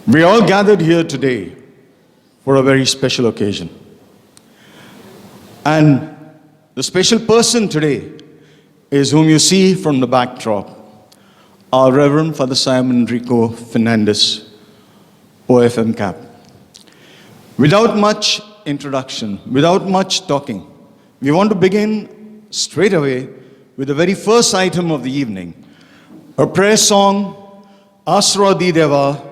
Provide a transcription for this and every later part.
We all gathered here today for a very special occasion. And the special person today is whom you see from the backdrop, our Reverend Father Simon Rico Fernandez, OFM Cap. Without much introduction, without much talking, we want to begin straight away with the very first item of the evening, a prayer song, Asro Di Deva,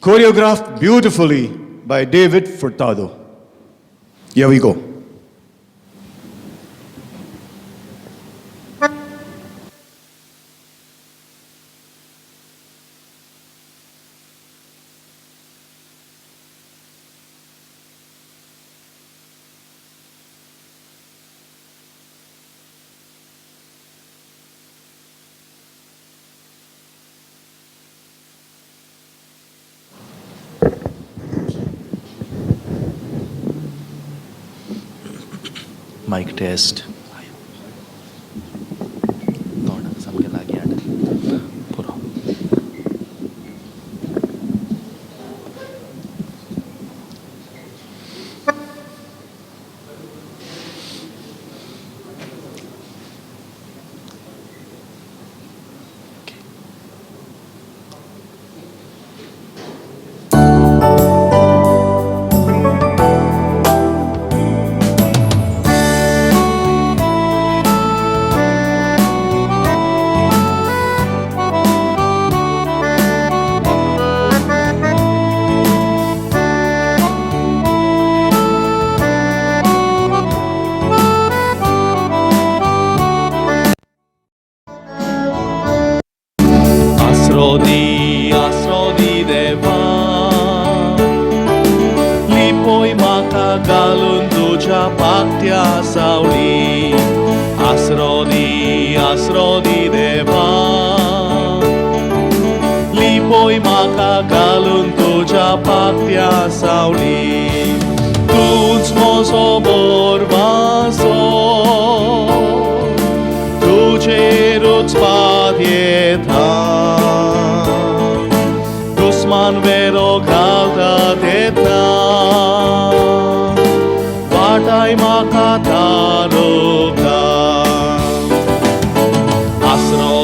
choreographed beautifully by David Furtado. Here we go. Mic test. तोंड सामकें लागीं हाड पुरो. आसरो दी देवा, लिपय म्हाका घालून तुज्या पाकट्या सावळी. आसरो दी देवा, लिपय म्हाका घालून तुज्या पाकट्या सावळी. तूंच म्हजो बोरवासो, तुजेरूच पाद येता. दुस्मान वेरो घालता तेन्ना वाटाय म्हाका तारुका. आसरो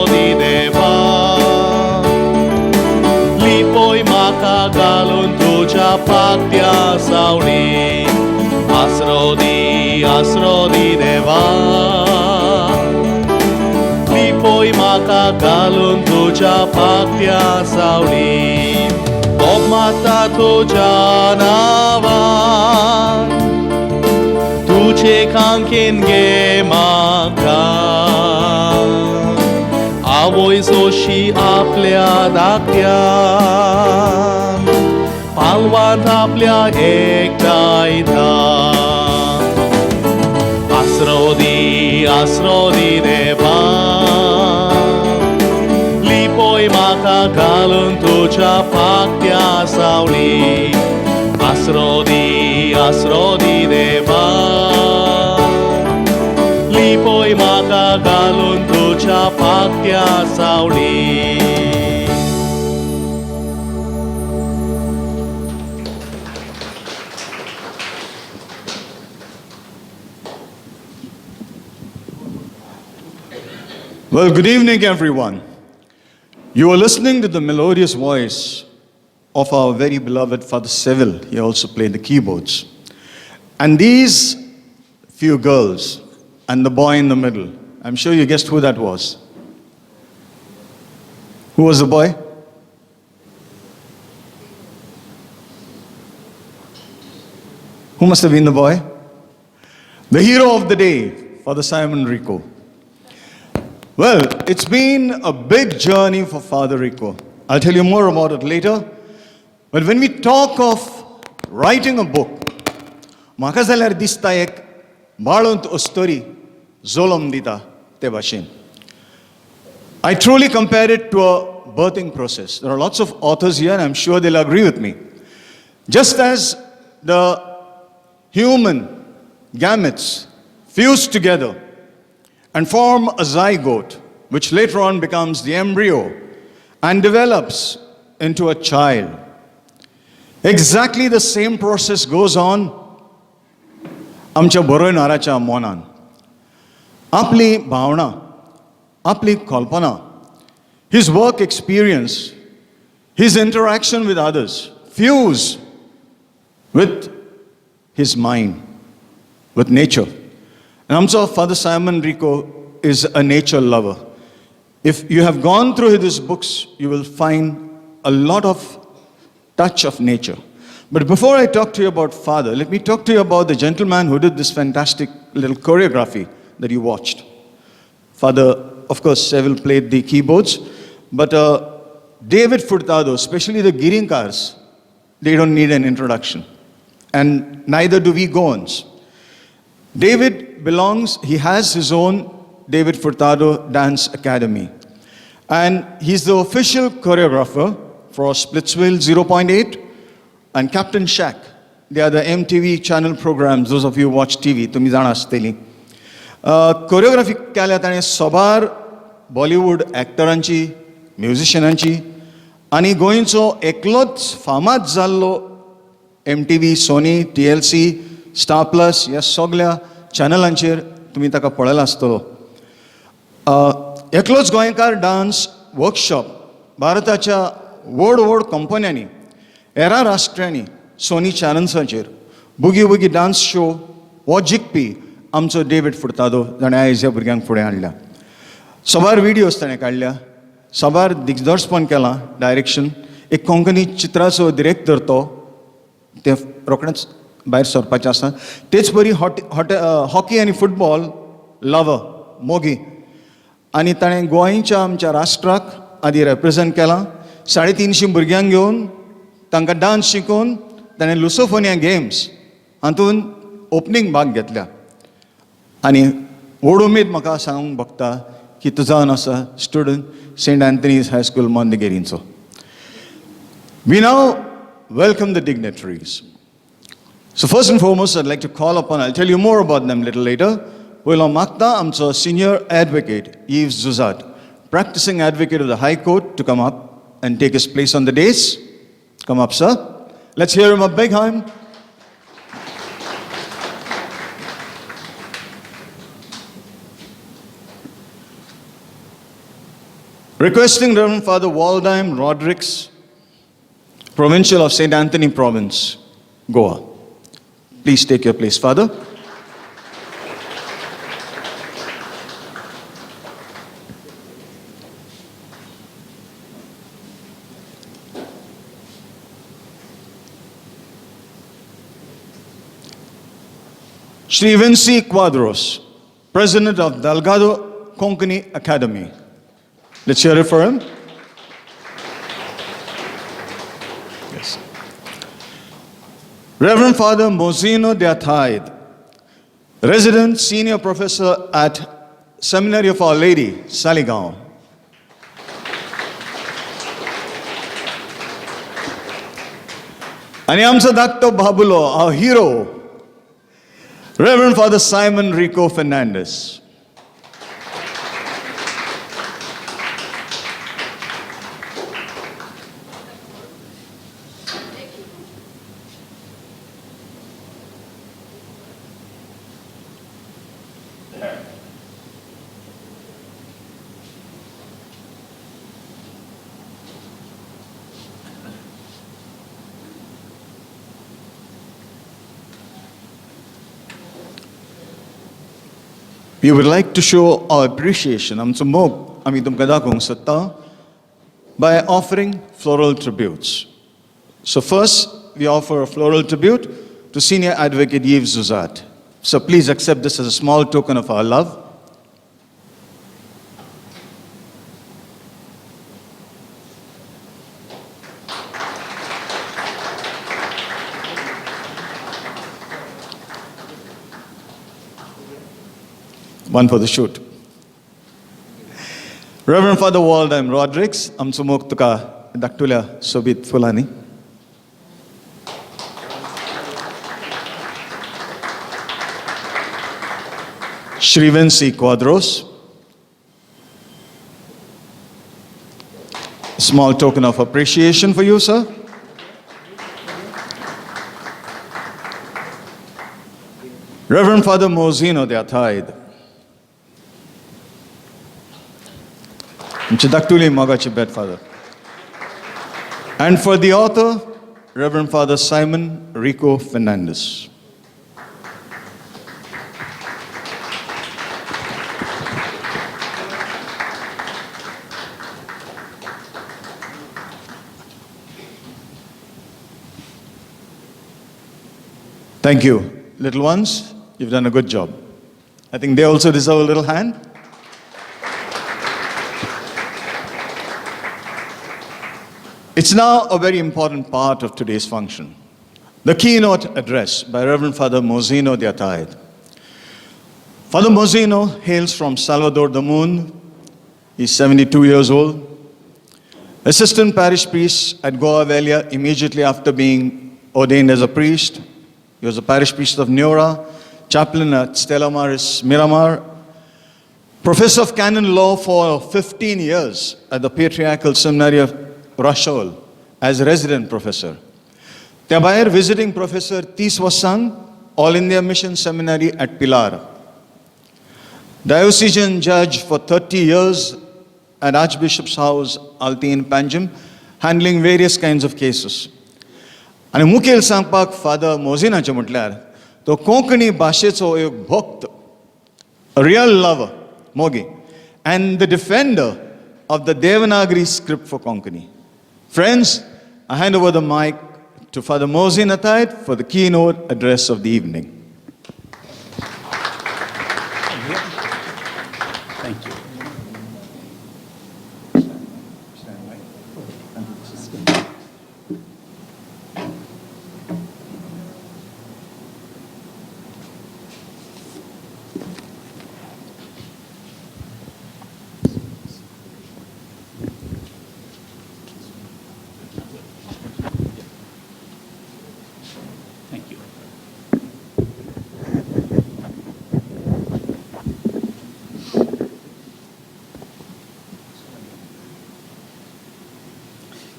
दी देवा, लिपय म्हाका घालून तुज्या पाकट्या सावळी. आसरो दी देवा, लिपय म्हाका घालून तुज्या पाकट्या सावळी. बोब माता तुज्या नांवान, तुजे खांकेन गे म्हाका. आवय जोशी आपल्या धाकट्यान, पालवांत आपल्या एकठांयता. आसरो दी देवा, लिपय म्हाका घालून तुज्या पाकट्या सावळी. आसरो दी देवा, लिपय म्हाका घालून तुज्या पाकट्या सावळी. Well, good evening, everyone. You are listening to the melodious voice of our very beloved Father Seville. He also played the keyboards. And these few girls and the boy in the middle, I'm sure you guessed who that was. Who was the boy? Who must have been the boy? The hero of the day, Father Simon Rico. Well, it's been a big journey for Father Rico. I'll tell you more about it later. But when we talk of writing a book, म्हाका जाल्यार दिसता एक बाळंत अस्तोरी जल्म दिता ते भाशेन. I truly compare it to a birthing process. There are lots of authors here, and I'm sure they'll agree with me. Just as the human gametes fuse together and form a zygote, which later on becomes the embryo and develops into a child. Exactly the same process goes on आमच्या बरोयणाराच्या मनान. आपली भावना, आपली कल्पना, his work experience, his interaction with others fuse with his mind, with nature. And आमचो Father Simon Rico is a nature lover. If you have gone through his books, you will find a lot of touch of nature. But before I talk to you about Father, let me talk to you about the gentleman who did this fantastic little choreography that you watched. Father, of course, Seville played the keyboards, but David Furtado, especially the Girinkars, they don't need an introduction. And neither do we Goans. David belongs, he has his own David Furtado Dance Academy. And he's the official choreographer for Splitsville 0.8 and Captain Shaq. They are the MTV channel programs, those of you who watch TV, तुम्ही जाणा आसतली. Choreography केल्या ताणें साबार बॉलिवूड एक्टरांची, म्युझिशियनांची आनी गोंयचो एकलोच फामाद जाल्लो MTV, Sony, TLC, star plus ह्या सगल्या चॅनलांचेर तुमी ताका पळयला आसतलो. एकलोच गोंयकार डान्स वर्कशॉप भारताच्या व्हड व्हड कंपन्यांनी, हेरां राष्ट्रांनी सोनी चॅनल्साचेर बुगी वुगी डान्स शो हो जिखपी आमचो डेवीड फुर्तादो, जाणें आयज ह्या भुरग्यांक फुडें हाडल्या. साबार विडियोज ताणें काडल्या, साबार दिग्दर्शपण केलां, डायरेक्शन. एक कोंकणी चित्राचो डिरेक्टर तो, तें रोखडेंच भायर सरपाचें आसा. तेच परी हॉट हॉट हॉकी आनी फुटबॉल लवर, मोगी, आनी ताणें गोंयच्या आमच्या राष्ट्राक आदी रेप्रेजेंट केलां. 350 भुरग्यांक घेवन, तांकां डांस शिकोवन ताणें लुसोफोनिया गेम्स हातून ओपनींग भाग घेतल्या. आनी व्हड उमेद म्हाका सांगूंक भोगता की तो जावन आसा student Saint Anthony's high school, मोंदगेरींचो. We now welcome the dignitaries. So first and foremost, I'd like to call upon, I'll tell you more about them a little later. पयलो मागता आमचो senior advocate Yves Zuzat, practicing advocate of the High Court, to come up and take his place on the dais. Come up, sir. Let's hear him a big hand. Requesting Reverend Father Waldheim Rodrigues, Provincial of St. Anthony Province, Goa. Please take your place, Father. Shri Vincy Quadros, President of Dalgado Konkani Academy. Let's hear it for him. Yes. Reverend Father Mozino de Athaide, resident senior professor at Seminary of Our Lady, Saligaon. आनी आमचो धाकटो बाबुलो, our hero, Reverend Father Simon Rico Fernandez. We would like to show our appreciation, आमचो मोग आमी तुमकां दाखोवंक सोदता, by offering floral tributes. So first, we offer a floral tribute to Senior Advocate Yves Zuzat. So please accept this as a small token of our love. One for the shoot. Reverend Father Waldheim Rodrigues, आमचो मोग तुका धाकटुल्या सोबीत फुलांनी. Shri Vincy Quadros. Small token of appreciation for you, sir. Reverend Father Mozino de Athaide. आमची धाकटुली मोगाची भेट, Father. And for the author, Reverend Father Simon Rico Fernandez. Thank you. Little ones, you've done a good job. I think they also deserve a little hand. It's now a very important part of today's function. The keynote address by Reverend Father Mozino de Athaide. Father Mozino hails from Salvador the Moon. He's 72 years old. Assistant parish priest at Goa Velha immediately after being ordained as a priest. He was a parish priest of Neora, chaplain at Stella Maris Miramar, professor of canon law for 15 years at the Patriarchal Seminary of Rachol as resident professor. त्या भायर visiting professor 30 वर्सां All India Mission Seminary at Pilar. Diocesan judge for 30 years at Archbishop's House, Altin, Panjim, handling various kinds of cases. आनी मुखेल सांगपाक father मोजिनाचें म्हटल्यार तो कोंकणी भाशेचो एक भक्त, रियल लवर, मोगी, and the defender of the Devanagari script for Konkani. Friends, I hand over the mic to Father Mozin Athaide for the keynote address of the evening. Thank you. Thank you.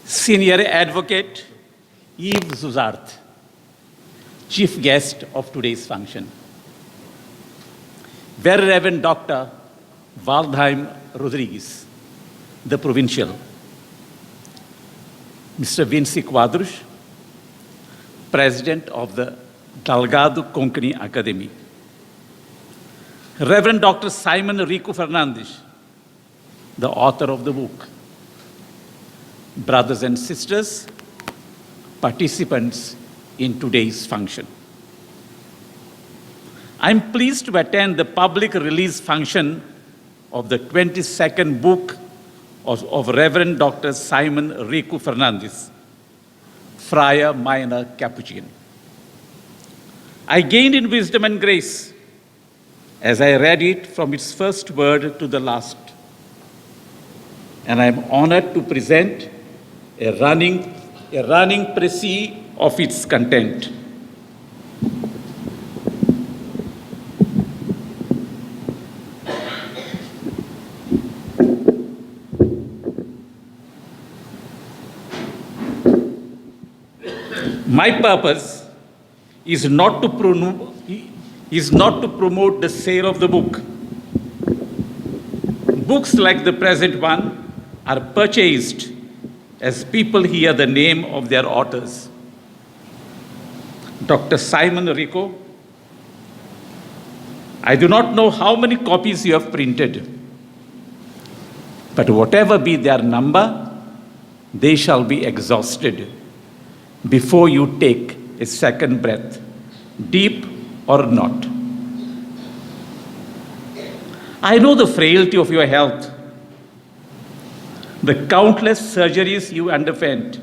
Senior Advocate Yves Zuzart, Chief Guest of today's function. Very Reverend Dr. Waldheim Rodrigues, the Provincial. Mr. Vinci Quadros, President of the Dalgado Konkani Academy. Reverend Dr. Simon Rico Fernandez, the author of the book. Brothers and sisters, participants in today's function. I'm pleased to attend the public release function of the 22nd book of Reverend Dr. Simon Rico Fernandez, Friar Minor Capuchin. I gained in wisdom and grace as I read it from its first word to the last. And I am honored to present a running précis of its content. My purpose is not to promote the sale of the book. Books like the present one are purchased as people hear the name of their authors. Dr. Simon Rico, I do not know how many copies you have printed, but whatever be their number, they shall be exhausted before you take a second breath, deep or not. I know the frailty of your health, the countless surgeries you underwent,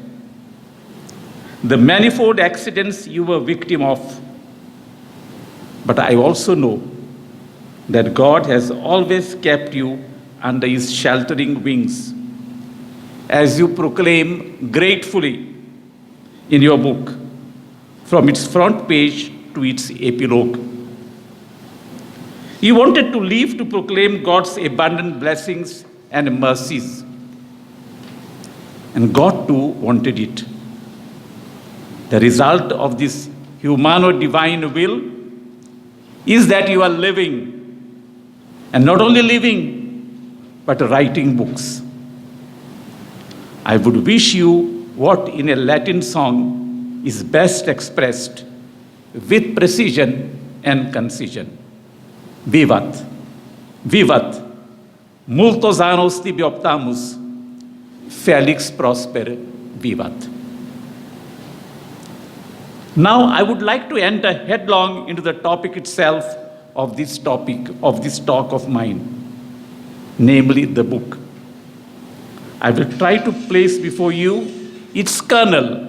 the manifold accidents you were victim of. But I also know that God has always kept you under his sheltering wings, as you proclaim gratefully in your book, from its front page to its epilogue. You wanted to live to proclaim God's abundant blessings and mercies. And God too wanted it. The result of this humano-divine will is that you are living, and not only living, but writing books. I would wish you what in a Latin song is best expressed with precision and concision. Vivat, vivat, multos annos tibi optamus, Felix Prosper vivat. Now I would like to enter headlong into the topic itself of this topic, of this talk of mine, namely the book. I will try to place before you its kernel.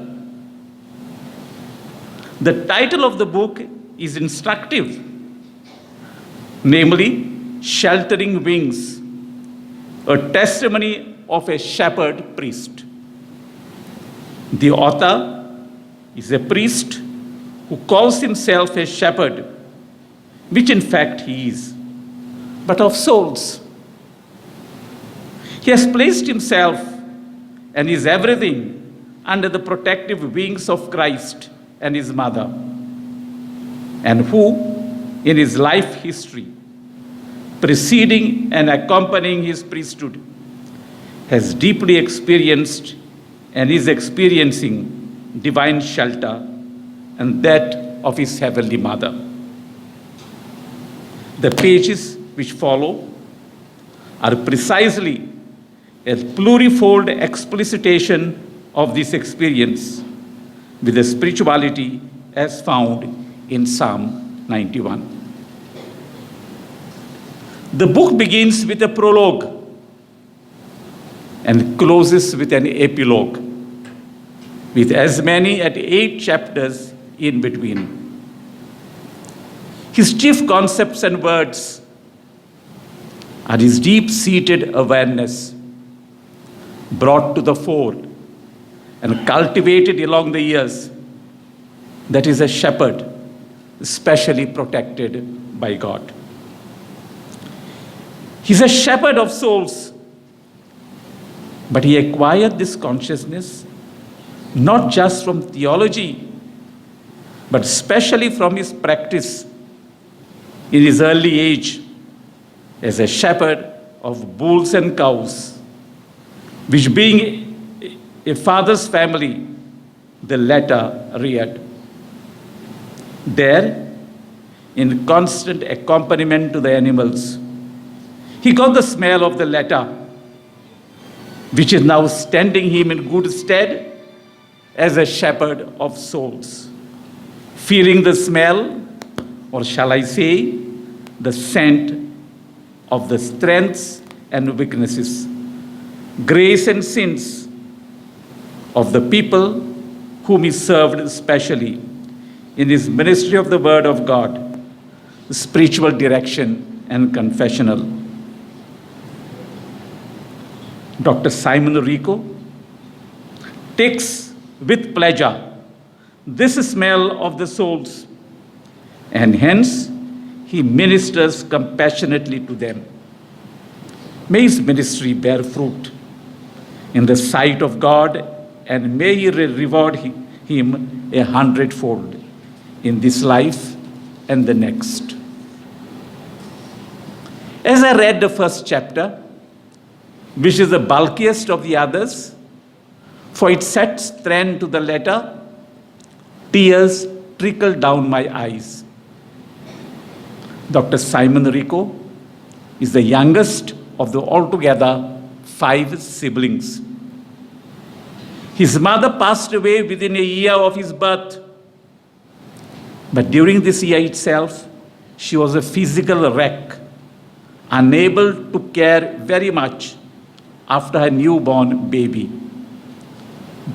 The title of the book is instructive, namely, Sheltering Wings, a testimony of a shepherd priest. The author is a priest who calls himself a shepherd, which in fact he is, but of souls. He has placed himself and his everything under the protective wings of Christ and his mother, and who, in his life history, preceding and accompanying his priesthood, has deeply experienced and is experiencing divine shelter and that of his heavenly mother. The pages which follow are precisely a plurifold explicitation of this experience with the spirituality as found in Psalm 91. The book begins with a prologue and closes with an epilogue, with as many as 8 chapters in between. His chief concepts and words are his deep-seated awareness brought to the fore and cultivated along the years, that is a shepherd specially protected by God. He's a shepherd of souls, but he acquired this consciousness not just from theology, but especially from his practice in his early age as a shepherd of bulls and cows, which being a father's family, the latter reared. There, in constant accompaniment to the animals, he got the smell of the latter, which is now standing him in good stead as a shepherd of souls. Feeling the smell, or shall I say, the scent of the strengths and weaknesses, grace and sins of the people whom he served especially in his ministry of the Word of God, spiritual direction and confessional. Dr. Simon Rico takes with pleasure this smell of the souls, and hence he ministers compassionately to them. May his ministry bear fruit in the sight of God, and may he reward him 100-fold in this life and the next. As I read the first chapter, which is the bulkiest of the others, for it sets trend to the letter, tears trickled down my eyes. Dr. Simon Rico is the youngest of the altogether 5 siblings. His mother passed away within a year of his birth. But during this year itself, she was a physical wreck, unable to care very much after her newborn baby,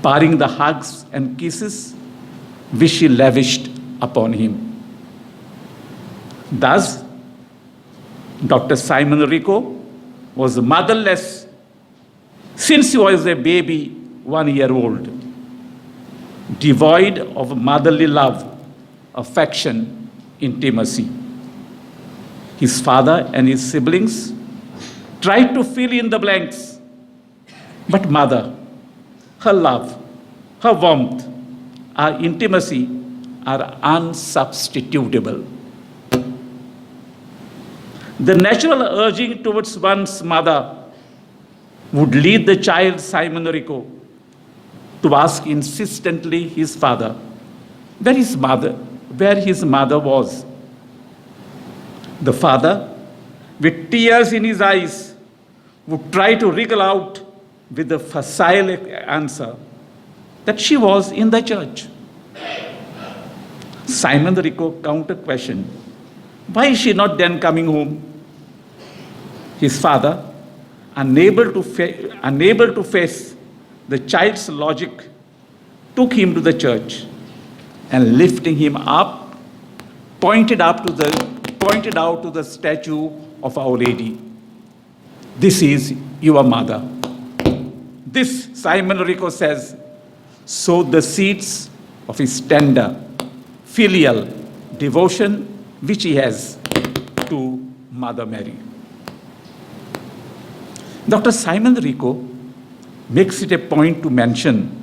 barring the hugs and kisses which she lavished upon him. Thus, Dr. Simon Rico was motherless since he was a baby 1 year old, devoid of motherly love, affection, intimacy. His father and his siblings tried to fill in the blanks, but mother, Her love, her warmth, our intimacy are unsubstitutable. The natural urging towards one's mother would lead the child Simon Rico to ask insistently his father where his mother, where his mother was. The father, with tears in his eyes, would try to wriggle out with the facile answer that she was in the church. Simon Rico counter questioned, why is she not then coming home? His father, unable to face the child's logic, took him to the church and lifting him up, pointed out to the statue of Our Lady. This is your mother. This, Simon Rico says, sowed the seeds of his tender, filial devotion which he has to Mother Mary. Dr. Simon Rico makes it a point to mention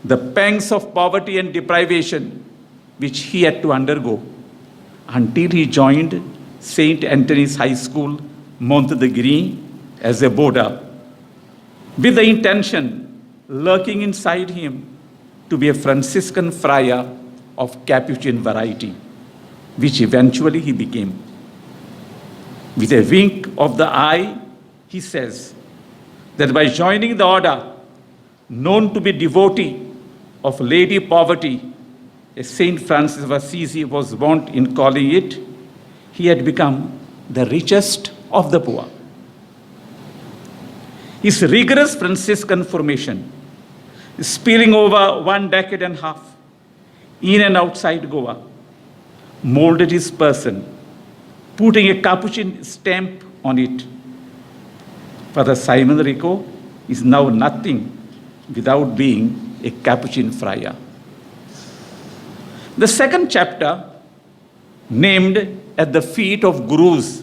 the pangs of poverty and deprivation which he had to undergo until he joined St. Anthony's High School, Monte as a boarder, with the intention lurking inside him to be a Franciscan friar of Capuchin variety, which eventually he became. With a wink of the eye, he says that by joining the order, known to be devotee of Lady Poverty, as Saint Francis of Assisi was wont in calling it, he had become the richest of the poor. His rigorous Franciscan formation, spilling over 10.5 decades, in and outside Goa, molded his person, putting a Capuchin stamp on it. Father Simon Rico is now nothing without being a Capuchin friar. The second chapter, named At the Feet of Gurus,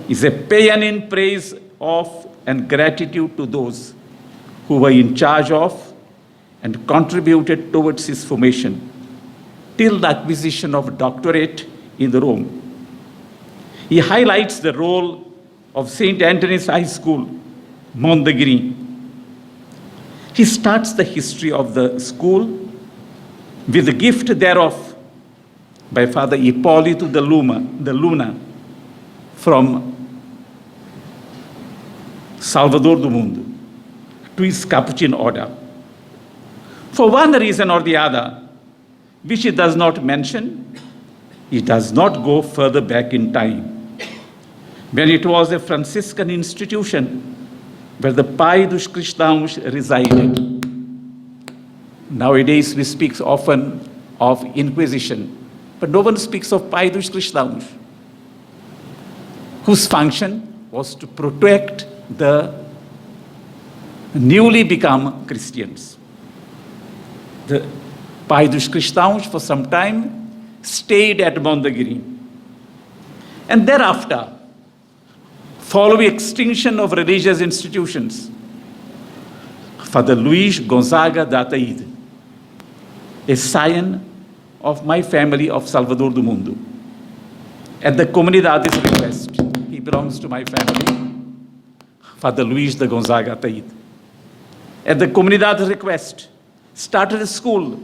is a paean in praise of and gratitude to those who were in charge of and contributed towards his formation till the acquisition of doctorate in Rome. He highlights the role of St. Anthony's High School, Mondeguirim. He starts the history of the school with the gift thereof by Father Hipólito de Luna from Salvador do Mundo to his Capuchin order. For one reason or the other, which he does not mention, he does not go further back in time, when it was a Franciscan institution where the Pai dos Cristãos resided. Nowadays we speak often of Inquisition, but no one speaks of Pai dos Cristãos, whose function was to protect the newly become Christians. The Pai dos Cristãos for some time stayed at Mondeguirim. And thereafter, following extinction of religious institutions, Father Luis Gonzaga da Ataíde, a scion of my family of Salvador do Mundo, at the Comunidade's request, he belongs to my family, Father Luis de Gonzaga Ataíde, at the Comunidade's request, started a school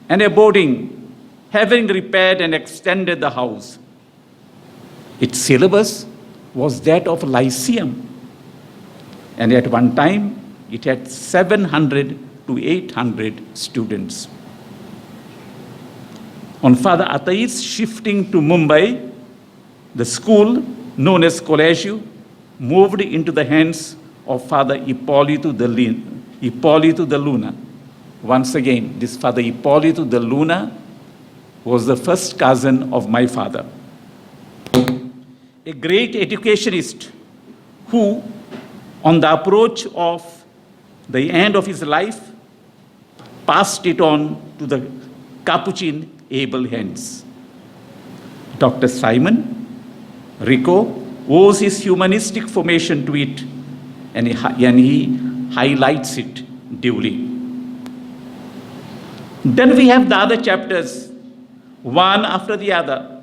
and a boarding, having repaired and extended the house. Its syllabus was that of Lyceum, and at one time it had 700 to 800 students. On Father Ataíde's shifting to Mumbai, the school, known as Collegio, moved into the hands of Father Hipólito de Luna. Once again, this Father Hipólito de Luna was the first cousin of my father. A great educationist who, on the approach of the end of his life, passed it on to the Capuchin able hands. Dr. Simon Rico owes his humanistic formation to it, and he highlights it duly. Then we have the other chapters, one after the other.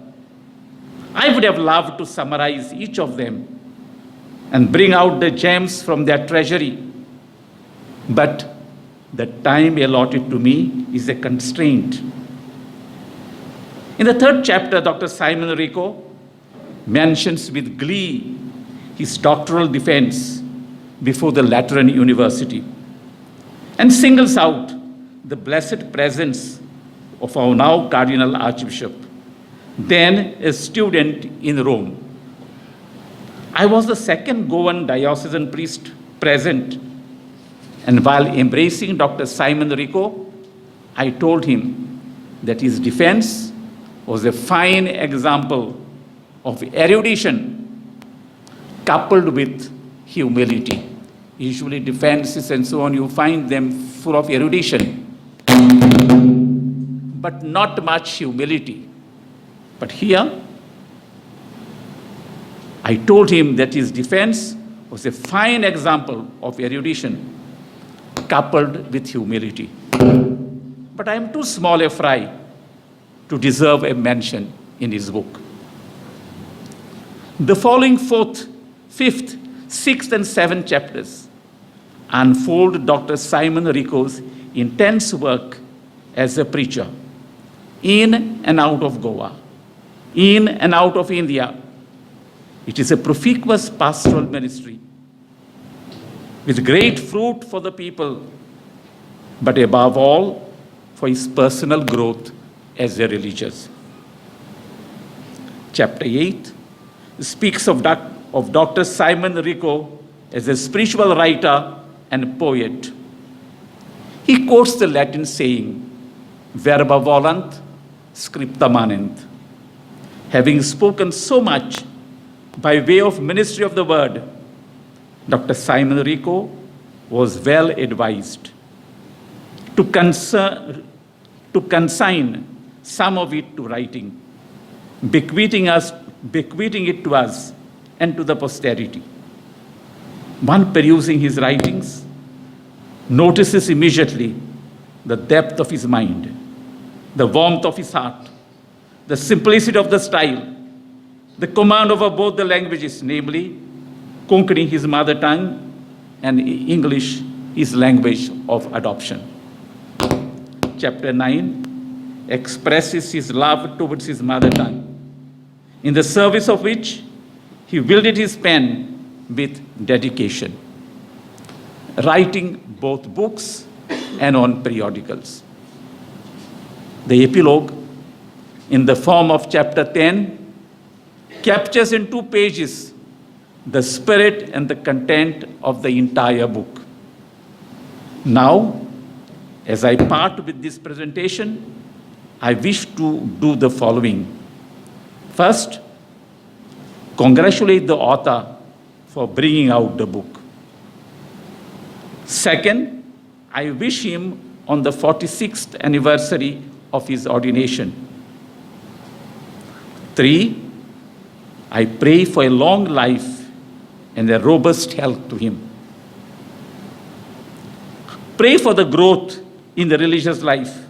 I would have loved to summarize each of them and bring out the gems from their treasury, but the time allotted to me is a constraint. In the third chapter, Dr. Simon Rico mentions with glee his doctoral defense before the Lateran University and singles out the blessed presence of our now Cardinal Archbishop, then a student in Rome. I was the second Goan diocesan priest present, and while embracing Dr. Simon Rico, I told him that his defense was a fine example of erudition coupled with humility. Usually defenses and so on, you find them full of erudition, but not much humility. But here, I told him that his defense was a fine example of erudition coupled with humility. But I am too small a fry to deserve a mention in his book. The following fourth, fifth, sixth, and seventh chapters unfold Dr. Simon Rico's intense work as a preacher in and out of Goa, in and out of India. It is a proficuous pastoral ministry with great fruit for the people, but above all, for his personal growth as a religious. Chapter 8 speaks of Dr. Simon Rico as a spiritual writer and poet. He quotes the Latin saying, verba volant, scripta manent. Having spoken so much by way of ministry of the word, Dr. Simon Rico was well advised to consign some of it to writing, bequeathing it to us and to the posterity. One perusing his writings notices immediately the depth of his mind, the warmth of his heart, the simplicity of the style, the command over both the languages, namely Konkani, his mother tongue, and English, his language of adoption. Chapter 9 expresses his love towards his mother tongue, in the service of which he wielded his pen with dedication, writing both books and on periodicals. The epilogue, in the form of chapter 10, captures in 2 pages the spirit and the content of the entire book. Now, as I part with this presentation, I wish to do the following. First, congratulate the author for bringing out the book. Second, I wish him on the 46th anniversary of his ordination. 3, I pray for a long life and a robust health to him. Pray for the growth in the religious life,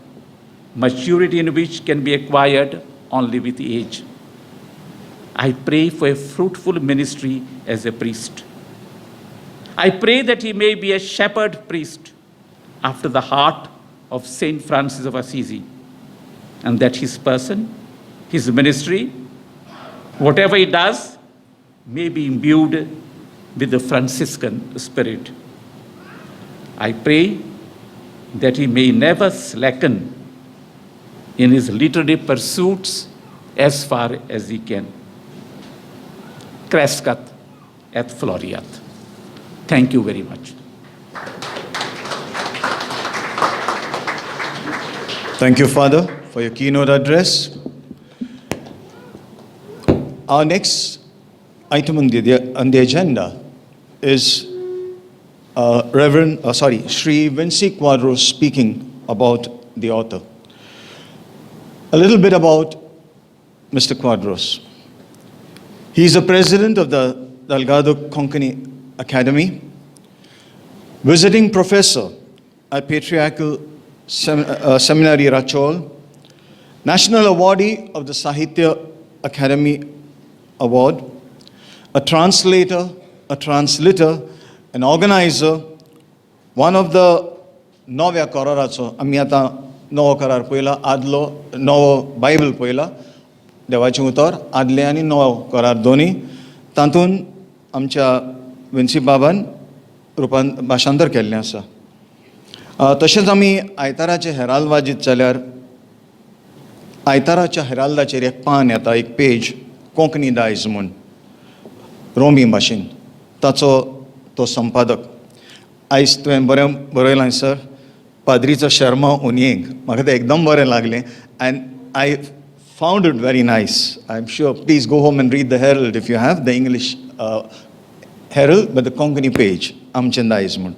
maturity in which can be acquired only with age. I pray for a fruitful ministry as a priest. I pray that he may be a shepherd priest after the heart of Saint Francis of Assisi, and that his person, his ministry, whatever he does, may be imbued with the Franciscan spirit. I pray that he may never slacken in his literary pursuits as far as he can. Crescat et floriat. Thank you very much. Thank you, Father, for your keynote address. Our next item on the agenda is Shri Vincy Quadros speaking about the author. A little bit about Mr. Quadros. He is the president of the Dalgado Konkani Academy, visiting professor at Patriarchal Seminary Rachol, National Awardee of the Sahitya Academy Award, a translator, a translator, an organizer, one of the नव्या कराराचो. आमी आतां नवो करार पळयला, आदलो नवो Bible पळयला, देवाचें उतर आदलें आनी नवो करार दोनी तातूंत आमच्या विन्सी बाबान रुपान भाशांतर केल्लें आसा. तशेंच आमी आयताराचें हेराल्द वाजीत जाल्यार आयताराच्या हेराल्दाचेर एक पान येता, एक पेज, कोंकणी दायज म्हूण रोमी भाशेन, ताचो तो संपादक. आयज तुवें बरें बरयलां सर, पाद्रीचो शर्मा उनयेंग, म्हाका तें एकदम बरें लागलें and I found it very nice. I am sure, please go home and read the Herald if you have the English Herald, but the Konkani page आमचें दायज म्हूण.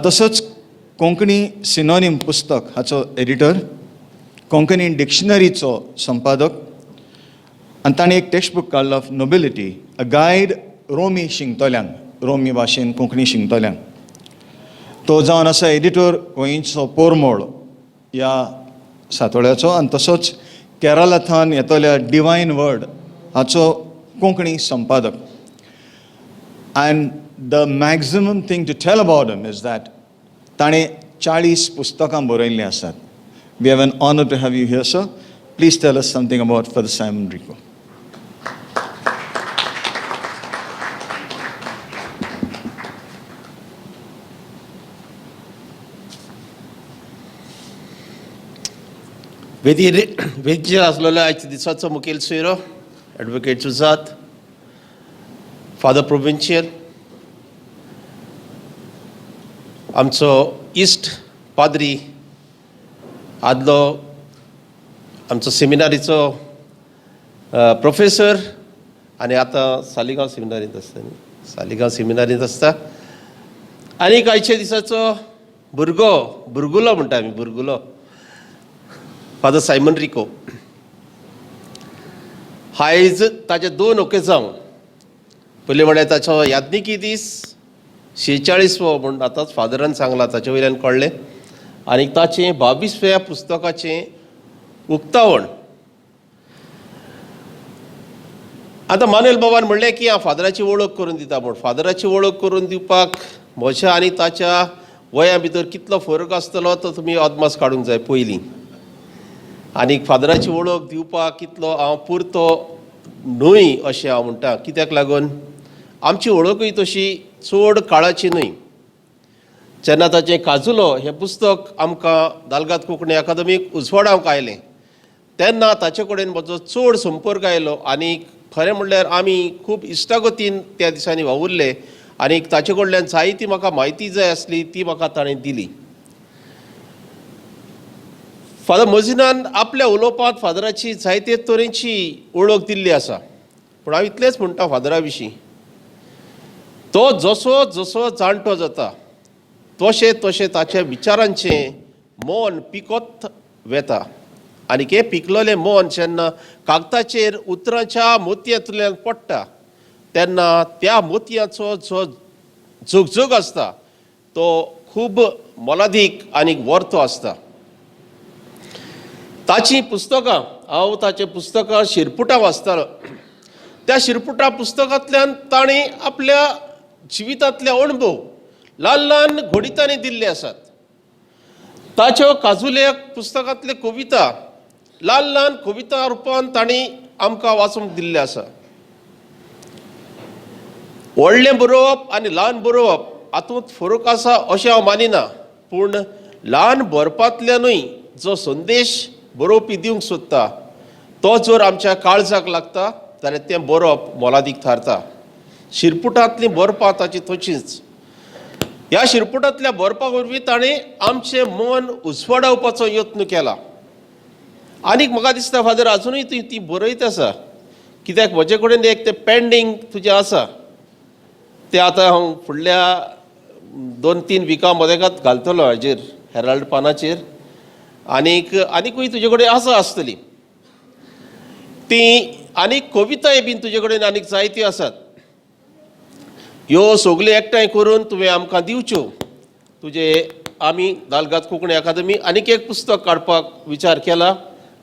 तसोच कोंकणी सिनोनीम पुस्तक हाचो एडिटर, कोंकणी डिक्शनरीचो संपादक आनी ताणें एक टेक्स्ट बूक काडलो ऑफ नोबिलिटी, अ गायड रोमी शिंकतल्यांक, रोमी भाशेन कोंकणी शिंकतल्यांक. तो जावन आसा एडिटर गोंयचो पोरमोळ ह्या सातोळ्याचो आनी तसोच केरळांतल्यान येतल्या डिवायन वर्ड हाचो कोंकणी संपादक. And the maximum thing to tell about him is that ताणें 40 पुस्तकां बरयल्लीं आसात. We have an honour to have you here, sir. Please tell us something about Father Simon Rico. वेदीर वेदीचेर आसलेलो आयच्या दिसाचो मुखेल सोयरो एडवोकेट जुजात फादर प्रोविन्शियल, आमचो इश्ट पाद्री, आदलो आमचो सेमिनारीचो प्रोफेसर आनी आतां सालिगांव सेमिनारींत आसता न्ही, सालिगांव सेमिनारींत आसता. आनीक आयच्या दिसाचो भुरगो, भुरगुलो म्हणटा आमी, भुरगुलो फादर सायमन रिको. आयज ताजे दोन ओकेजांव, पयलीं म्हळ्यार ताचो यादनिकी दीस 46वो म्हूण आतांच फादरान सांगलां, ताचे वयल्यान कळ्ळें, आनी ताचें 22व्या पुस्तकाचें उक्तावण. आतां मानुएल बाबान म्हणलें की हांव फादराची वळख करून दिता म्हूण. फादराची वळख करून दिवपाक म्हज्या आनी ताच्या वया भितर कितलो फरक आसतलो तो तुमी अदमास काडूंक जाय पयलीं. आनी फादराची वळख दिवपाक कितलो हांव पुरतो न्हय अशें हांव म्हणटा, कित्याक लागून आमची वळखूय तशी चड काळाची न्हय. जेन्ना ताचें काजुलो हें पुस्तक आमकां दालगाद कोंकणी अकादमीक उजवाडावंक आयलें तेन्ना ताचे कडेन म्हजो चड संपर्क आयलो आनी खरें म्हणल्यार आमी खूब इश्टागतीन त्या दिसांनी वावुरले आनी ताचे कडल्यान जायती म्हाका म्हायती जाय आसली ती म्हाका ताणें दिली. फादर मोजिनान आपल्या उलोवपांत फादराची जायते तरेची वळख दिल्ली आसा, पूण हांव इतलेंच म्हणटा फादरा विशीं, तो जसो जसो जाणटो जाता तशें तशें ताच्या विचारांचें मन पिकत वेता आनी हें पिकलेलें मन जेन्ना कागदाचेर उतरांच्या मोतयांतल्यान पडटा तेन्ना त्या मोतयांचो जो झगझग आसता तो खूब मोलादीक आनी वर्तो आसता. ताचीं पुस्तकां, हांव ताचीं पुस्तकां शिरपुटां वाचतालो. त्या शिरपुटां पुस्तकांतल्यान ताणें आपल्या जिवितांतले अणभव ल्हान ल्हान घडितांनी दिल्ले आसात. ताच्यो काजुल्या पुस्तकांतल्यो कविता ल्हान ल्हान कविता रुपान तांणी आमकां वाचूंक दिल्ले आसा. व्हडलें बरोवप आनी ल्हान बरोवप हातूंत फरक आसा अशें हांव मानिना, पूण ल्हान बरपांतल्यानूय जो संदेश बरोवपी दिवंक सोदता तो जर आमच्या काळजाक लागता जाल्यार तें बरोवप मोलादीक थारता. शिरपुटांतलीं बरपां ताची तशींच. ह्या शिरपुटांतल्या बरपा वरवीं ताणें आमचें मन उजवाडावपाचो यत्न केला. आनीक म्हाका दिसता फादर आजुनूय ती ती बरयत आसा, कित्याक म्हजे कडेन एक तें पेंडींग तुजें आसा, तें आतां हांव फुडल्या 2-3 विकां मदेकात घालतलो हाजेर हेराल्ड पानाचेर. आनीक आनीकूय तुजे कडेन आसा आसतली ती, आनीक कविताय बीन तुजे कडेन आनीक जायत्यो आसात. ह्यो सगल्यो एकठांय करून तुवें आमकां दिवच्यो तुजे आमी दालगाद कोंकणी अकादमी आनीक एक पुस्तक काडपाक विचार केला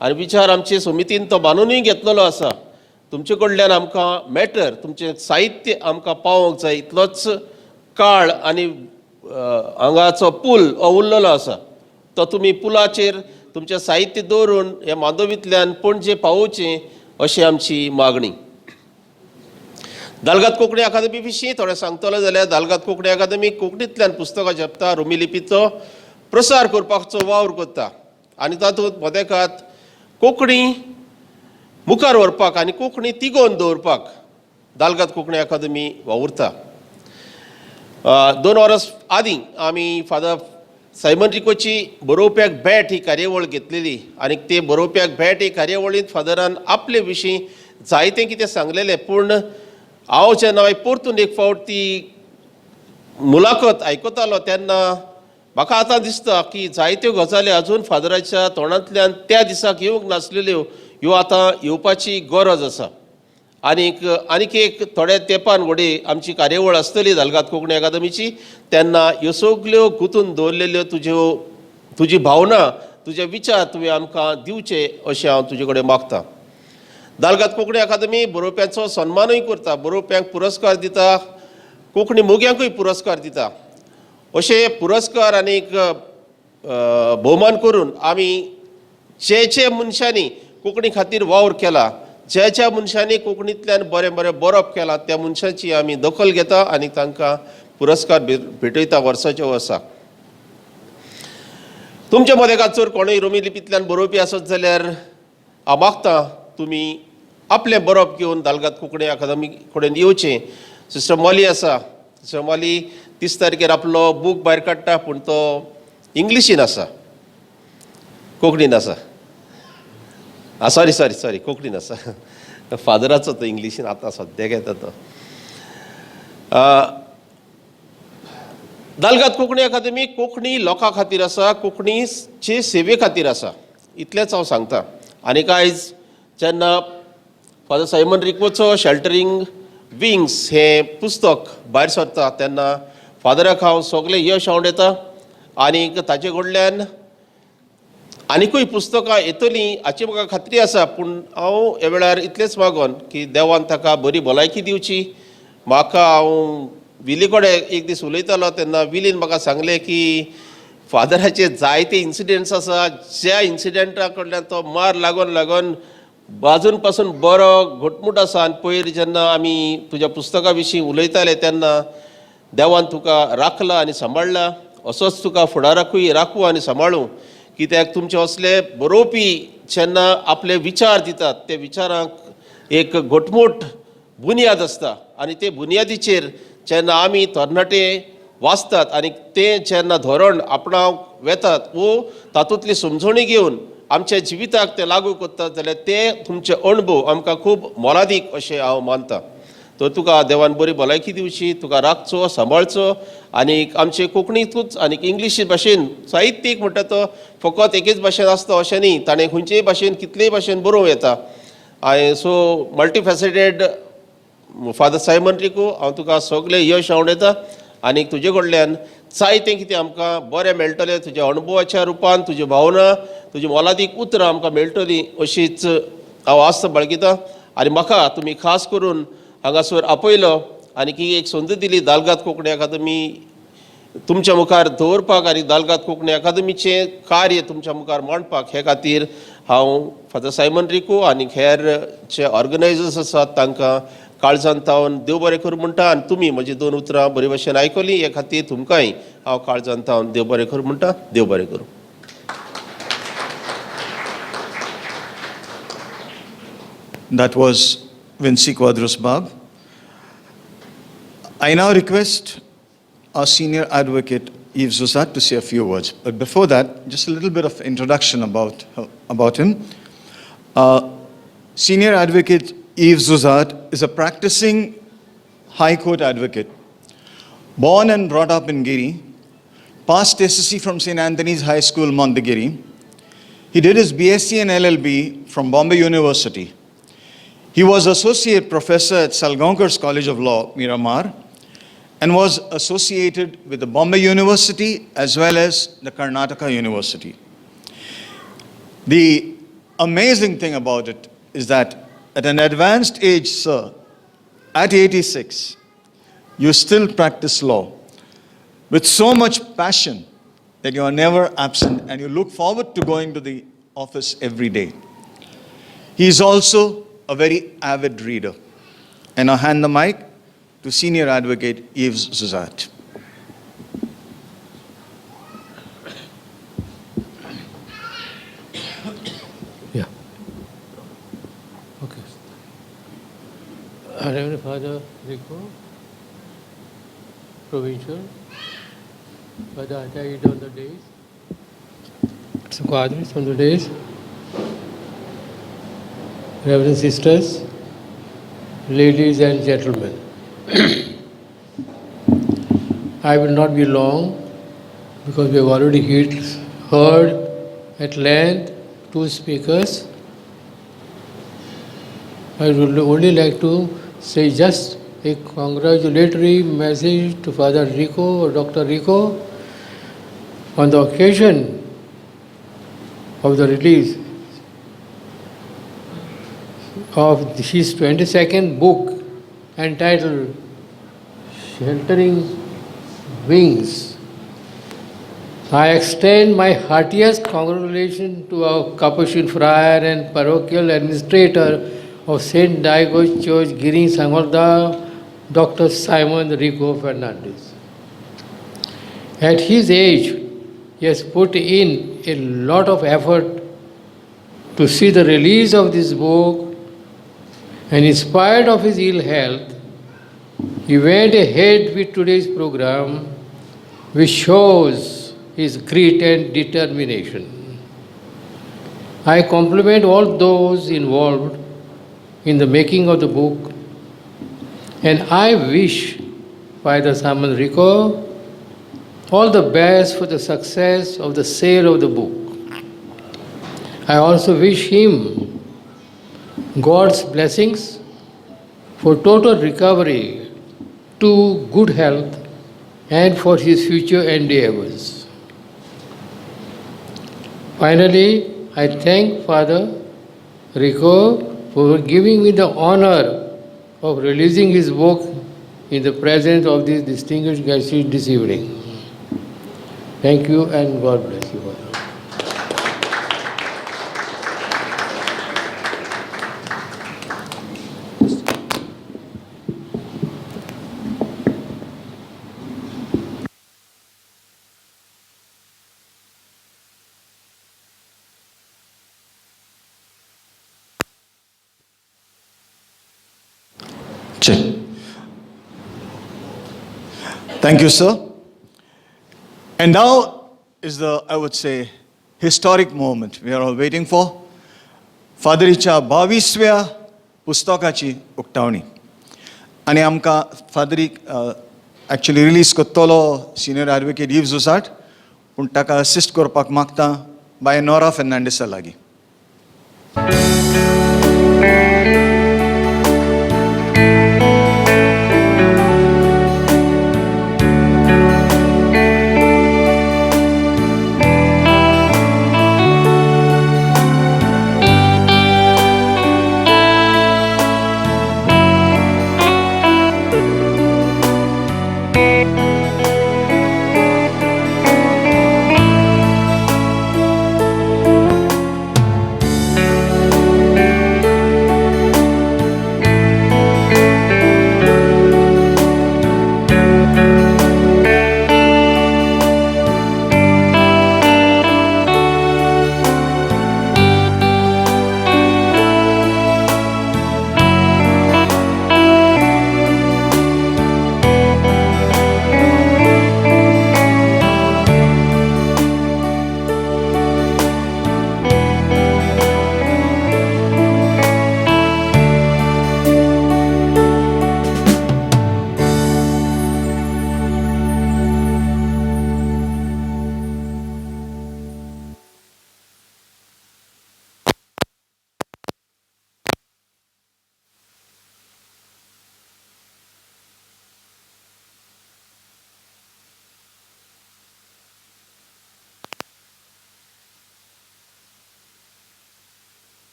आनी विचार आमचे समितीन तो बांदूनय घेतलेलो आसा. तुमचे कडल्यान आमकां मॅटर, तुमचें साहित्य आमकां पावोवंक जाय इतलोच काळ आनी हांगाचो पूल हो उरलेलो आसा. तो तुमी पुलाचेर तुमचें साहित्य दवरून ह्या मांदोवींतल्यान पणजे पावोवचें अशी आमची मागणी. दालगाद कोंकणी अकादमी विशीं थोडें सांगतलो जाल्यार दालगाद कोंकणी अकादमी कोंकणींतल्यान पुस्तकां छापता, रोमी लिपीचो प्रसार करपाचो वावर करता आनी तातूंत मदेकात कोंकणी मुखार व्हरपाक आनी कोंकणी तिगोवन दवरपाक दालगाद कोंकणी अकादमी वावुरता. 2 वर्स आदीं आमी फादर सायमन रिकोची बरोवप्याक भेट ही कार्यावळ घेतलेली आनी ते बरोवप्याक भेट ही कार्यावळींत फादरान आपले विशीं जायतें कितें सांगलेलें. पूण हांव जेन्ना मागीर परतून एक फावट ती मुलाखत आयकतालो तेन्ना म्हाका आतां दिसता की जायत्यो गजाली अजून फादराच्या तोंडांतल्यान त्या दिसाक येवंक नासलेल्यो ह्यो आतां येवपाची गरज आसा. आनीक आनीक एक थोड्या तेंपान घडये आमची कार्यावळ आसतली दालगाद कोंकणी अकादमीची, तेन्ना ह्यो सगल्यो गुंतून दवरलेल्यो तुज्यो तुजी भावना, तुजे विचार तुवें आमकां दिवचे अशें हांव तुजे कडेन मागतां. दालगाद कोंकणी अकादमी बरोवप्यांचो सन्मानूय करता, बरोवप्यांक पुरस्कार दिता, कोंकणी मोग्यांकूय पुरस्कार दिता. अशे पुरस्कार आनीक भोवमान करून आमी जे जे मनशांनी कोंकणी खातीर वावर केला, ज्या ज्या मनशांनी कोंकणींतल्यान बरें बरें बरोवप केलां त्या मनशांची आमी दखल घेता आनी तांकां पुरस्कार भेटयता वर्साच्या वर्सा. तुमच्या मदेकात जर कोणूय रोमी लिपींतल्यान बरोवपी आसत जाल्यार हांव मागता तुमी आपलें बरोवप घेवन दालगाद कोंकणी अकादमी कडेन येवचें. सिस्टर मॉली आसा, सिस्टर मॉली 30 तारखेर आपलो बूक भायर काडटा, पूण तो इंग्लिशीन आसा, कोंकणीन आसा. आं सॉरी सॉरी सॉरी, कोंकणीन आसा. फादराचो तो इंग्लिशीन आतां सद्याक येता तो. दालगाद कोंकणी अकादमी कोंकणी लोकां खातीर आसा, कोंकणीचे सेवे खातीर आसा, इतलेंच हांव सांगता. आनीक आयज जेन्ना फादर सायमन रिकोचो शेल्टरींग विंग्स हें पुस्तक भायर सरता तेन्ना फादराक हांव सगलें यश आंवडेता आनीक ताचे कडल्यान आनिकूय पुस्तकां येतलीं हाची म्हाका खात्री आसा. पूण हांव ह्या वेळार इतलेंच मागोन की देवान ताका बरी भलायकी दिवची. म्हाका हांव विली कडेन एक दीस उलयतालो तेन्ना विलीन म्हाका सांगलें की फादराचे जायते इन्सिडंट्स आसा, ज्या इन्सिडंटा कडल्यान तो मार लागून लागून बाजून पासून बरो घटमूट आसा. आनी पयर जेन्ना आमी तुज्या पुस्तका विशीं उलयताले तेन्ना देवान तुका राखला आनी सांबाळ्ळा, असोच तुका फुडाराकूय राखूं आनी सांबाळूं. कित्याक तुमचे असले बरोवपी जेन्ना आपले विचार दितात ते विचारांक एक घटमूट बुन्याद आसता आनी ते बुन्यादीचेर जेन्ना आमी तरणाटे वाचतात आनी ते जेन्ना धोरण आपणावंक वेतात वो तातूंतली समजणी घेवन आमच्या जिविताक ते लागू करतात जाल्यार ते तुमचे अणभव आमकां खूब मोलादीक अशें हांव मानता. तर तुका देवान बरी भलायकी दिवची, तुका राखचो, सांबाळचो आनी आमचे कोंकणीतूच आनी इंग्लीश भाशेन साहित्यीक म्हणटा तो फकत एकेच भाशेन आसता अशें न्ही, ताणें खंयचेय भाशेन कितलेय भाशेन बरोवं येता. आनी so multifaceted father Simon Rico, हांव तुका सगलें यश आंवडेता आनी तुजे कडल्यान जायतें कितें आमकां बरें मेळटलें, तुज्या अणभवाच्या रुपान, तुज्यो भावना, तुजी मोलादीक उतरां आमकां मेळटलीं अशीच हांव आस्त बाळगितां. आनी म्हाका तुमी खास करून हांगासर आपयलो आनी ही एक संद दिली दालगाद कोंकणी अकादमी तुमच्या मुखार दवरपाक आनी दालगाद कोंकणी अकादमीचें कार्य तुमच्या मुखार मांडपाक, हे खातीर हांव फादर सायमन रिको आनी हेर जे ऑर्गनायजर्स आसात तांकां काळजान तावन देव बरें करूं म्हणटा. आनी तुमी म्हजी 2 उतरां बरे भशेन आयकलीं हे खातीर तुमकांय हांव काळजान तावन देव बरें करूं म्हणटा. देव बरें करूं. That was Vincy Quadros Bab. I now request our senior advocate Yves Zuzat to say a few words. But before that, just a little bit of introduction about him. Senior advocate Yves Zuzat is a practicing High Court advocate. Born and brought up in Giri, passed SSC from St. Anthony's High School, Montegiri. He did his BSc and LLB from Bombay University. He was associate professor at Salgaonkar's College of Law, Miramar, and was associated with the Bombay University as well as the Karnataka University. The amazing thing about it is that at an advanced age, sir, at 86, you still practice law with so much passion that you are never absent and you look forward to going to the office every day. He is also a very avid reader. And I hand the mic to Senior Advocate Yves Zuzart. Yeah. Okay. Reverend Father Rico, Provincial, Father Atayid on the days, Squadrons on the days, Reverend Sisters, ladies and gentlemen. I will not be long because we have already heard at length two speakers. I would only like to say just a congratulatory message to Father Rico or Dr. Rico on the occasion of the release of his 22nd book entitled Sheltering Wings. I extend my heartiest congratulations to our Capuchin friar and parochial administrator of St. Diego's Church, Giri Sangolda, Dr. Simon Rico Fernandez. At his age, he has put in a lot of effort to see the release of this book, and in spite of his ill health, he went ahead with today's program, which shows his grit and determination. I compliment all those involved in the making of the book, and I wish Father Simon Rico all the best for the success of the sale of the book. I also wish him God's blessings for total recovery to good health and for his future endeavors. Finally, I thank Father Rico for giving me the honor of releasing his book in the presence of these distinguished guests this evening. Thank you and God bless you all. Check. Thank you, sir. And now is the, I would say, historic moment we are all waiting for. फादरीच्या बावीसव्या पुस्तकाची उक्तावणी आनी आमकां फादरीक actually release करतलो senior advocate इव जुसाट, पूण ताका assist करपाक मागता बाय Nora फेर्नांडीसा लागीं.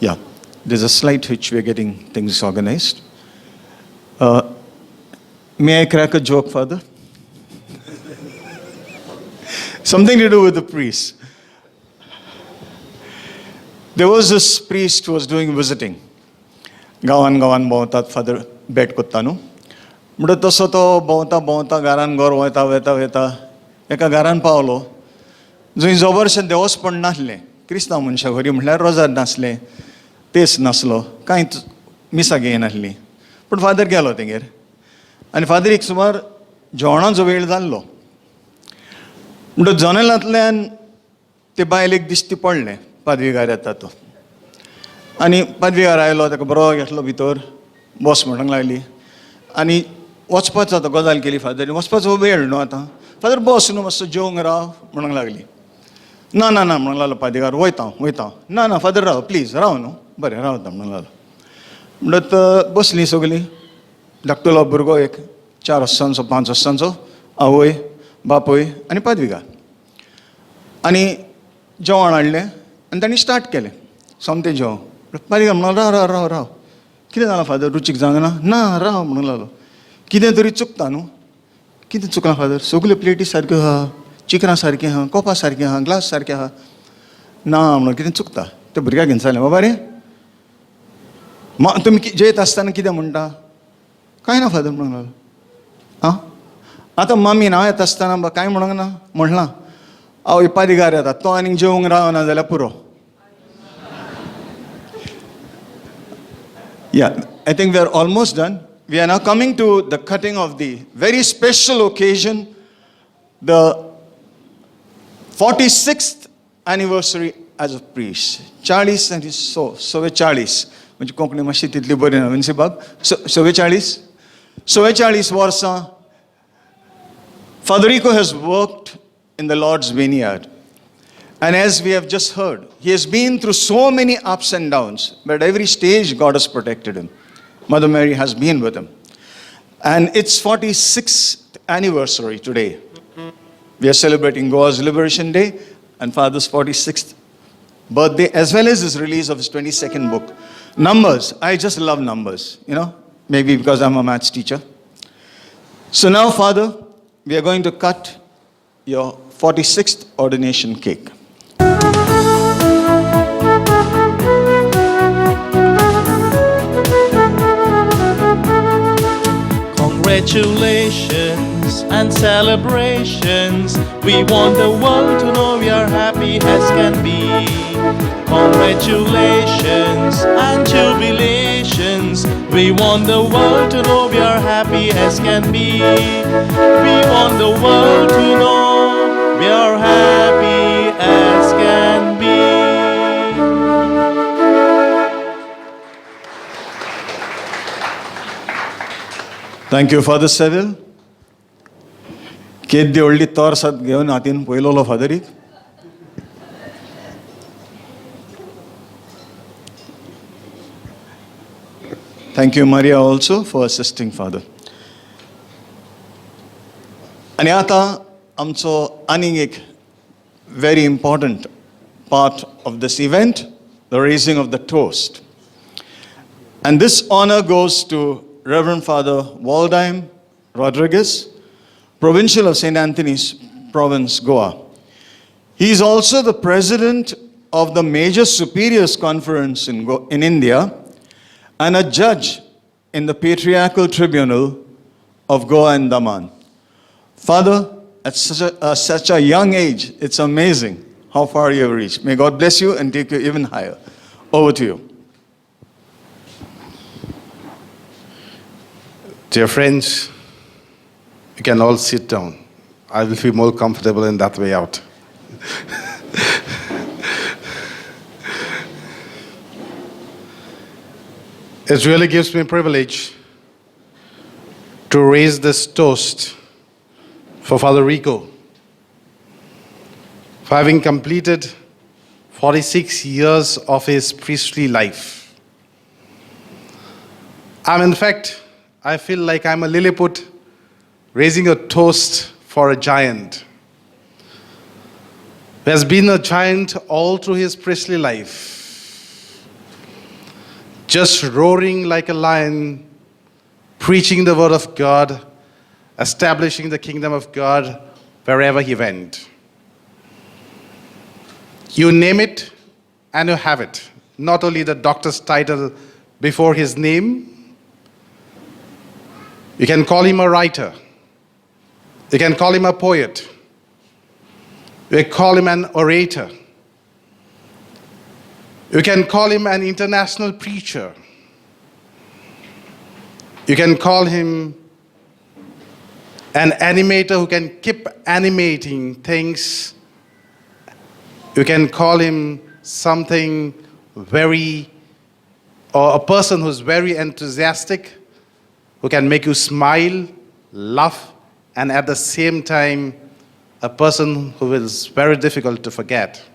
Yeah, there's a slight hitch. We're getting things organized. May I crack a joke, Father? Something to do with the priest. There was this priest who was doing visiting. गांवान गांवान भोंवतात father, भेट कोत्ता न्हू. म्हणटा तसो तो भोंवता भोंवता घरान घर वयता वयता वयता एका घरान पावलो जंय जबरशें देवसपण नासलें. क्रिस्तांव मनशां घरी म्हणल्यार रोजार नासलें, तेस नासलो, कांयच मिसां घेयनासलीं. पूण फादर गेलो तेंगेर आनी फादरीक सुमार जेवणाचो वेळ जाल्लो. म्हणटा जनेलांतल्यान ते बायलेक दिश्टी पडलें पादविगार येता तो. आनी पादविगार आयलो, ताका बरो घेतलो भितर, बस म्हणूंक लागली. आनी वचपाचो आतां गजाल केली फादरीन, वचपाचो वेळ न्हू आतां. फादर बस न्हू मातसो जेवंक राव म्हणूंक लागली. ना ना ना म्हणूंक लागलो पादविगार, वयता वयता. ना ना फादर राव प्लीज, राव न्हू, बरें रावता म्हणूंक लागलो. म्हणटात बसलीं सगलीं. धाकटुलो भुरगो एक 4 वर्सांचो, 5 वर्सांचो, आवय बापूय आनी पादविगार. आनी जेवण हाडलें आनी तांणी स्टार्ट केलें सोमतें जेवण. पादविगार म्हणलो, राव राव राव राव. कितें जालां फादर, रुचीक जावंक ना? ना राव म्हणूंक लागलो. कितें तरी चुकता न्हू. कितें चुकलां फादर? सगल्यो प्लेटी सारक्यो आहा, चिकनां सारकें आहा, कोपां सारकें आहा, ग्लास सारकें आहा. ना म्हणून कितें चुकता. त्या भुरग्याक घेवन सांगलें, बाबा रे मा तुमी जेयत आसतना कितें म्हणटा? कांय ना फादर म्हणूंक लागलो. आं, आतां मामी हांव येता आसतना बा कांय म्हणूंक ना? म्हणलां हांव पादविगार येता तो आनीक जेवंक रावना जाल्यार पुरो. Yeah, I think we are almost done. We are now coming to the cutting of the very special occasion, the 46th anniversary as a priest. 40 आनी 44, म्हणजे कोंकणी मातशी तितली बरी ना विन्सी बाब. 44 वर्सां Father Rico has worked in the Lord's vineyard. And as we have just heard, he has been through so many ups and downs, but at every stage, God has protected him. Mother Mary has been with him. And it's 46th anniversary today. We are celebrating Goa's Liberation Day and Father's 46th birthday, as well as his release of his 22nd book. Numbers, I just love numbers, maybe because I'm a maths teacher. So now, Father, we are going to cut your 46th ordination cake. Congratulations and celebrations. We want the world to know we are happy as can be. Congratulations and jubilations. We want the world to know we are happy as can be. We want the world to know we are happy as can be. Thank you, Father Seville. केद्दी व्हडली तोरसात घेवन हातीन पयलोलो फादरीक. Thank you, Maria, also for assisting Father. आनी आतां आमचो आनीक एक very important part of this event, the raising of the toast. And this honor goes to Reverend Father Waldheim Rodriguez, Provincial of St. Anthony's Province, Goa. He is also the president of the Major Superiors Conference in India and a judge in the Patriarchal Tribunal of Goa and Daman. Father, at such a young age, it's amazing how far you have reached. May God bless you and take you even higher. Over to you. Dear friends, you can all sit down. I will feel more comfortable in that way out. It really gives me privilege to raise this toast for Father Rico, for having completed 46 years of his priestly life. In fact, I feel like I'm a Lilliput raising a toast for a giant who has been a giant all through his priestly life. Just roaring like a lion, preaching the word of God, establishing the kingdom of God wherever he went. You name it and you have it. Not only the doctor's title before his name, you can call him a writer, you can call him a poet, you can call him an orator, you can call him an international preacher, you can call him an animator who can keep animating things. You can call him something very, or a person who's very enthusiastic, who can make you smile, laugh, and at the same time, a person who is very difficult to forget.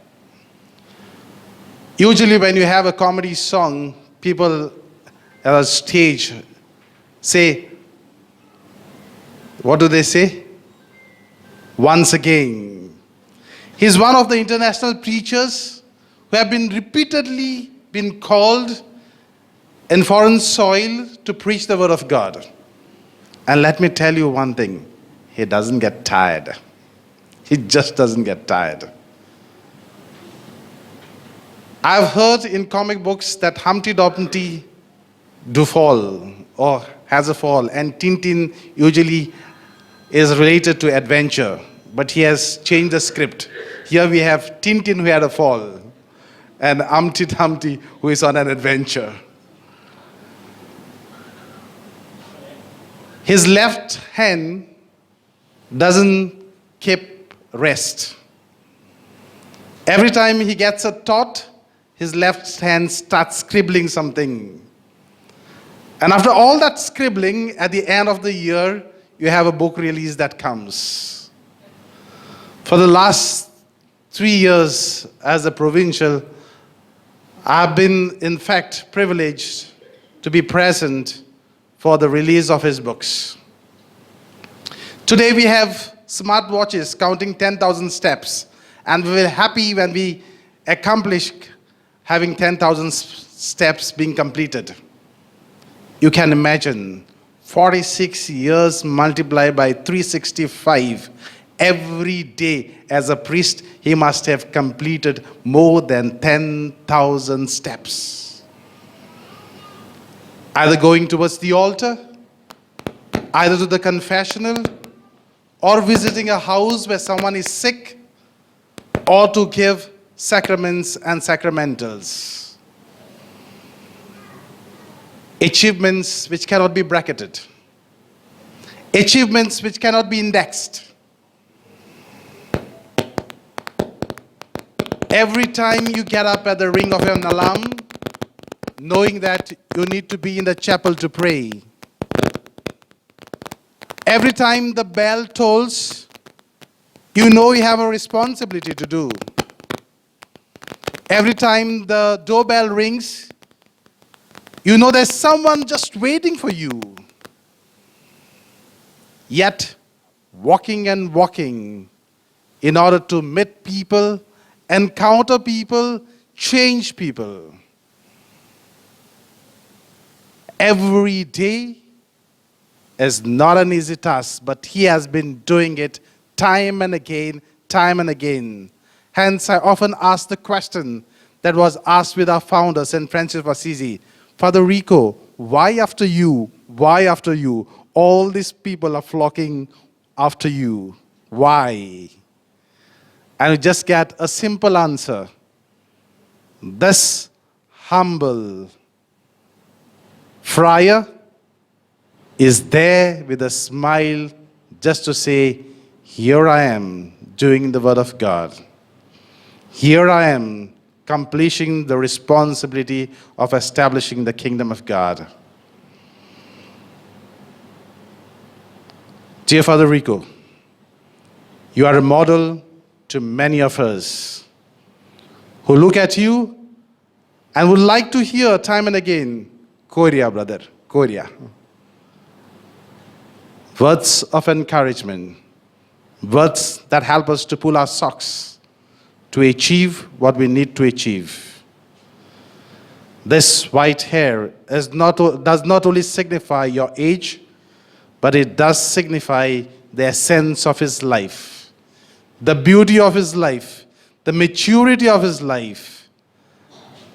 Usually when you have a comedy song, people at a stage say, what do they say? Once again. He's one of the international preachers who have been repeatedly been called in foreign soil to preach the word of God. And let me tell you one thing, he doesn't get tired. He just doesn't get tired. I've heard in comic books that Humpty Dumpty do fall or has a fall, and Tintin usually is related to adventure, but he has changed the script. Here we have Tintin who had a fall and Humpty Dumpty who is on an adventure. His left hand doesn't keep rest. Every time he gets a thought, his left hand starts scribbling something. And after all that scribbling, at the end of the year, you have a book release that comes. For the last 3 years as a provincial, I've been, in fact, privileged to be present for the release of his books. Today we have smartwatches counting 10,000 steps, and we were happy when we accomplish having 10,000 steps being completed. You can imagine 46 years multiplied by 365. Every day as a priest, he must have completed more than 10,000 steps. Either going towards the altar, either to the confessional, or visiting a house where someone is sick, or to give sacraments and sacramentals. Achievements which cannot be bracketed. Achievements which cannot be indexed. Every time you get up at the ring of an alarm, knowing that you need to be in the chapel to pray. Every time the bell tolls, you know you have a responsibility to do. Every time the doorbell rings, you know there's someone just waiting for you. Yet, walking and walking in order to meet people, encounter people, change people. Every day is not an easy task, but he has been doing it time and again, time and again. Hence, I often ask the question that was asked with our founder, St. Francis of Assisi, Father Rico, why after you? Why after you? All these people are flocking after you. Why? And you just get a simple answer. This humble friar is there with a smile just to say, here I am doing the word of God. Here I am completing the responsibility of establishing the kingdom of God. Dear Father Rico, you are a model to many of us who look at you and would like to hear time and again, Korea, brother, Korea. Words of encouragement, words that help us to pull our socks to achieve what we need to achieve. This white hair is not, does not only signify your age, but it does signify the essence of his life, the beauty of his life, the maturity of his life,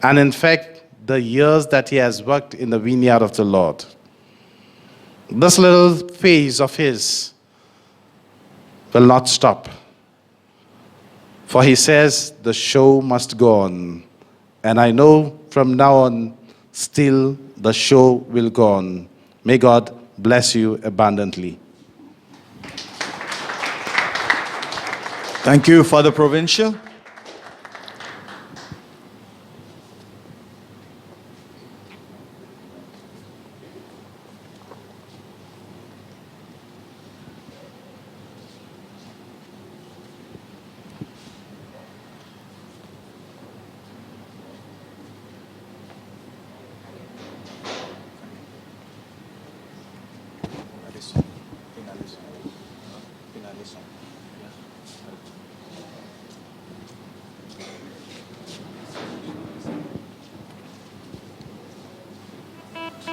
and in fact, the years that he has worked in the vineyard of the Lord. This little phase of his will not stop. For he says the show must go on. And I know from now on, still the show will go on. May God bless you abundantly. Thank you, Father Provincial.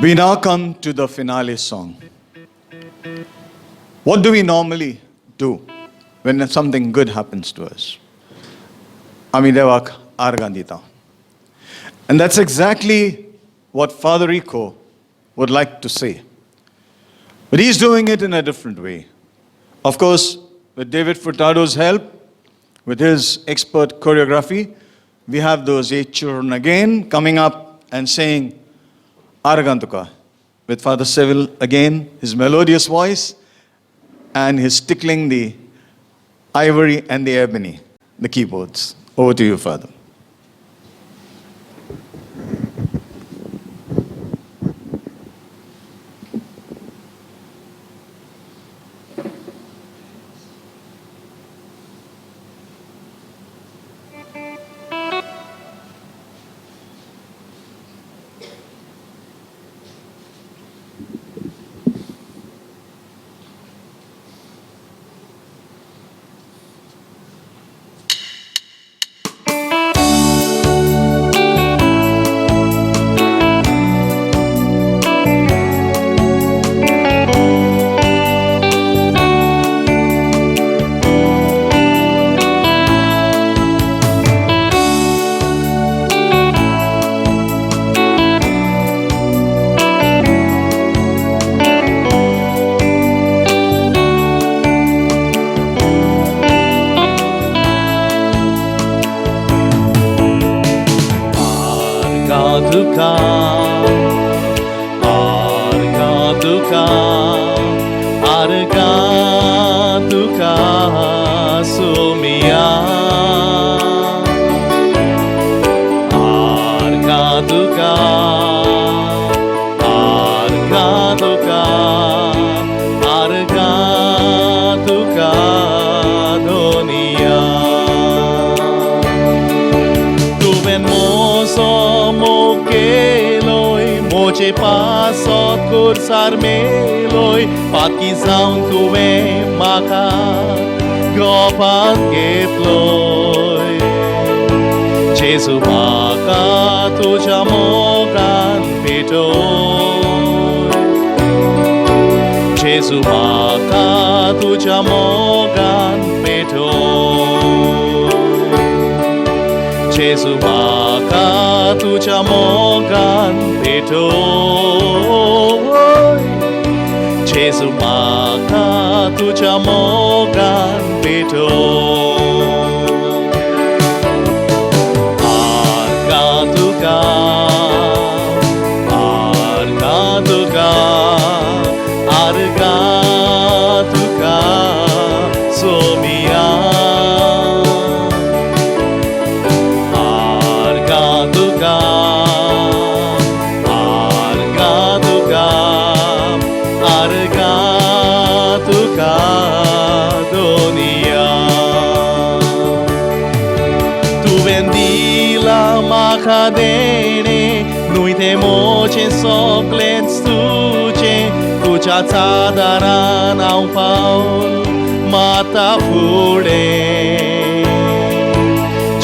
We now come to the finale song. What do we normally do when something good happens to us? Ami devak argan dita. And that's exactly what Father Rico would like to say. But he's doing it in a different way. Of course, with David Furtado's help, with his expert choreography, we have those 8 children again coming up and saying, Argantuka, with Father Seville again, his melodious voice, and his tickling the ivory and the ebony, the keyboards. Over to you, Father.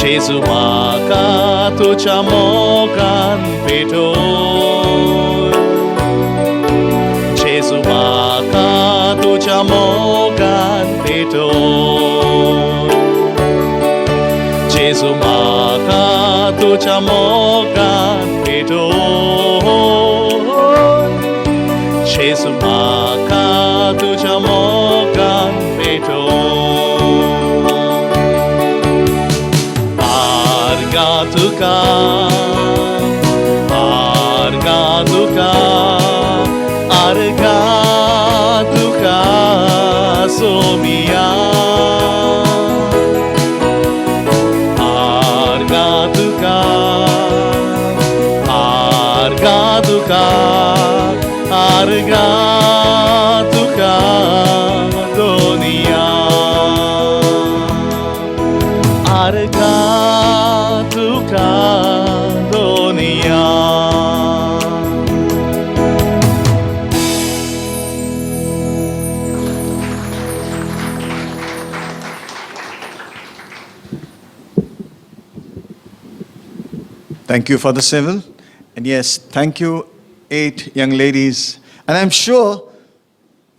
जेजू म्हाका तुज्या मोगान पेटोय. जेजू म्हाका तुज्या मोगान पेटोय. जेजू म्हाका तुज्या मोगान पेटोय. जेजू म्हाका तुज्या मोगान पेटोय. आर्गां तुका, आर्गां तुका, आर्गां तुका सोमिया. आर्गां तुका, आर्गां तुका, आर्गां तुका दोनिया. आर्गां तुका Doniya. Thank you, Father Civil. And yes, thank you, 8 young ladies. And I'm sure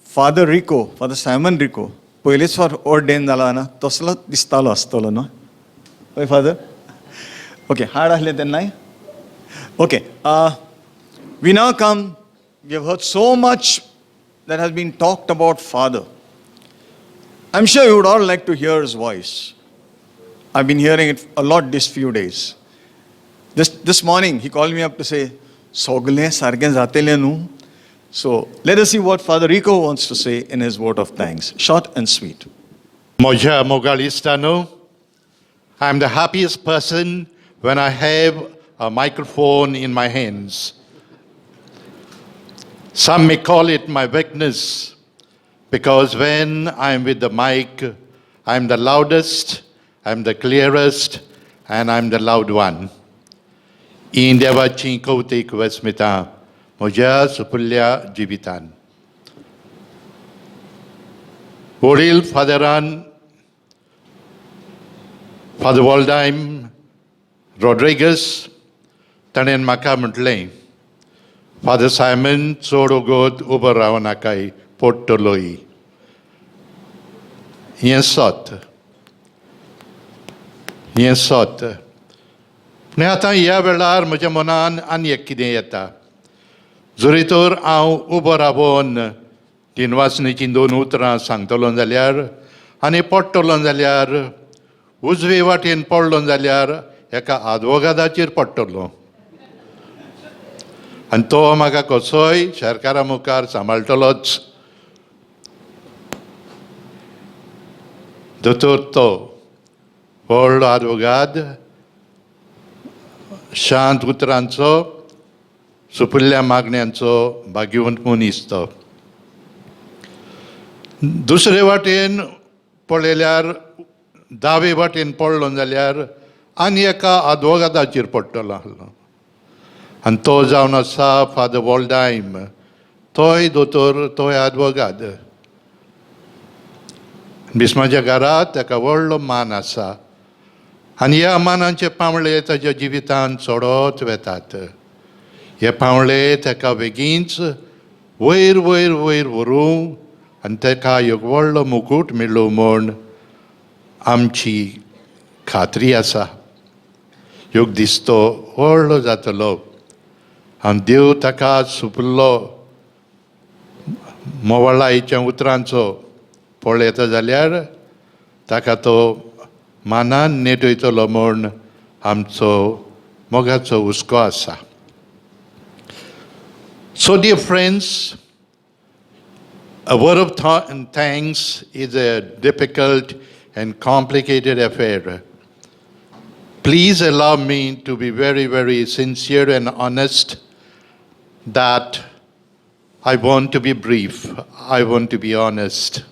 Father Rico, Father Simon Rico, पयलीच फावट ऑर्डेन जाला ना, तसलो दिसतालो आसतलो न्हू? हय फादर? ओके, हाड आसलें तेन्नाय. Okay, we now come, we have heard so much that has been talked about Father. I'm sure you would all like to hear his voice. I've been hearing it a lot these few days. This morning, he called me up to say, "Sogle सारकें जातेलें न्हू?" So let us see what Father Rico wants to say in his vote of thanks. Short and sweet. म्हज्या मोगाळ इश्टांनो, I am the happiest person when I have a microphone in my hands. Some may call it my weakness because when I'm with the mic, I'm the loudest, I'm the clearest, and I'm the loud one. ही देवाची कौतीक वस्मिता म्हज्या सुपुल्ल्या जिवितान. वडील फादरान, father वॉल्डायम Rodrigues, ताणें म्हाका म्हटलें, "father Simon, चड वगत उबो रावनाकाय, पडटलोय." हें सत, हें सत. पूण आतां ह्या वेळार म्हज्या मनान आनी एक कितें येता. जरी तर हांव उबो रावन दिनवासणेचीं दोन उतरां सांगतलो जाल्यार आनी पडटलो जाल्यार, उजवे वाटेन पडलो जाल्यार एका आदवोगादाचेर पडटलो आनी तो म्हाका कसोय सरकारा मुखार सांबाळटलोच. दोतोर तो व्हडलो आदवोगाद, शांत उतरांचो, सुपुल्ल्या मागण्यांचो भाग्यवंत मनीस तो. दुसरे वाटेन पळयल्यार, दावे वाटेन पडलो जाल्यार आनी एका आदवोगादाचेर पडटलो आसलो आनी तो जावन आसा फादर वॉल्डायम. तोय दोतोर, तोय आदवोगाद. बिस्माच्या घरांत ताका व्हडलो मान आसा आनी ह्या मानाचे पांवळे ताच्या जिवितांत चडत वेतात. हे पांवळे ताका बेगीनच वयर वयर वयर व्हरूं आनी ताका एक व्हडलो मुकूट मेळ्ळो म्हूण आमची खात्री आसा. एक दीस तो व्हडलो जातलो आनी देव ताका सुपुल्लो मोवाळायेच्या उतरांचो पळयता जाल्यार ताका तो मानान नेटयतलो म्हूण आमचो मोगाचो हुस्को आसा. So, dear friends, a word of thought and thanks is a difficult and complicated affair. Please allow me to be very, very sincere and honest that I want to be brief, I want to be honest.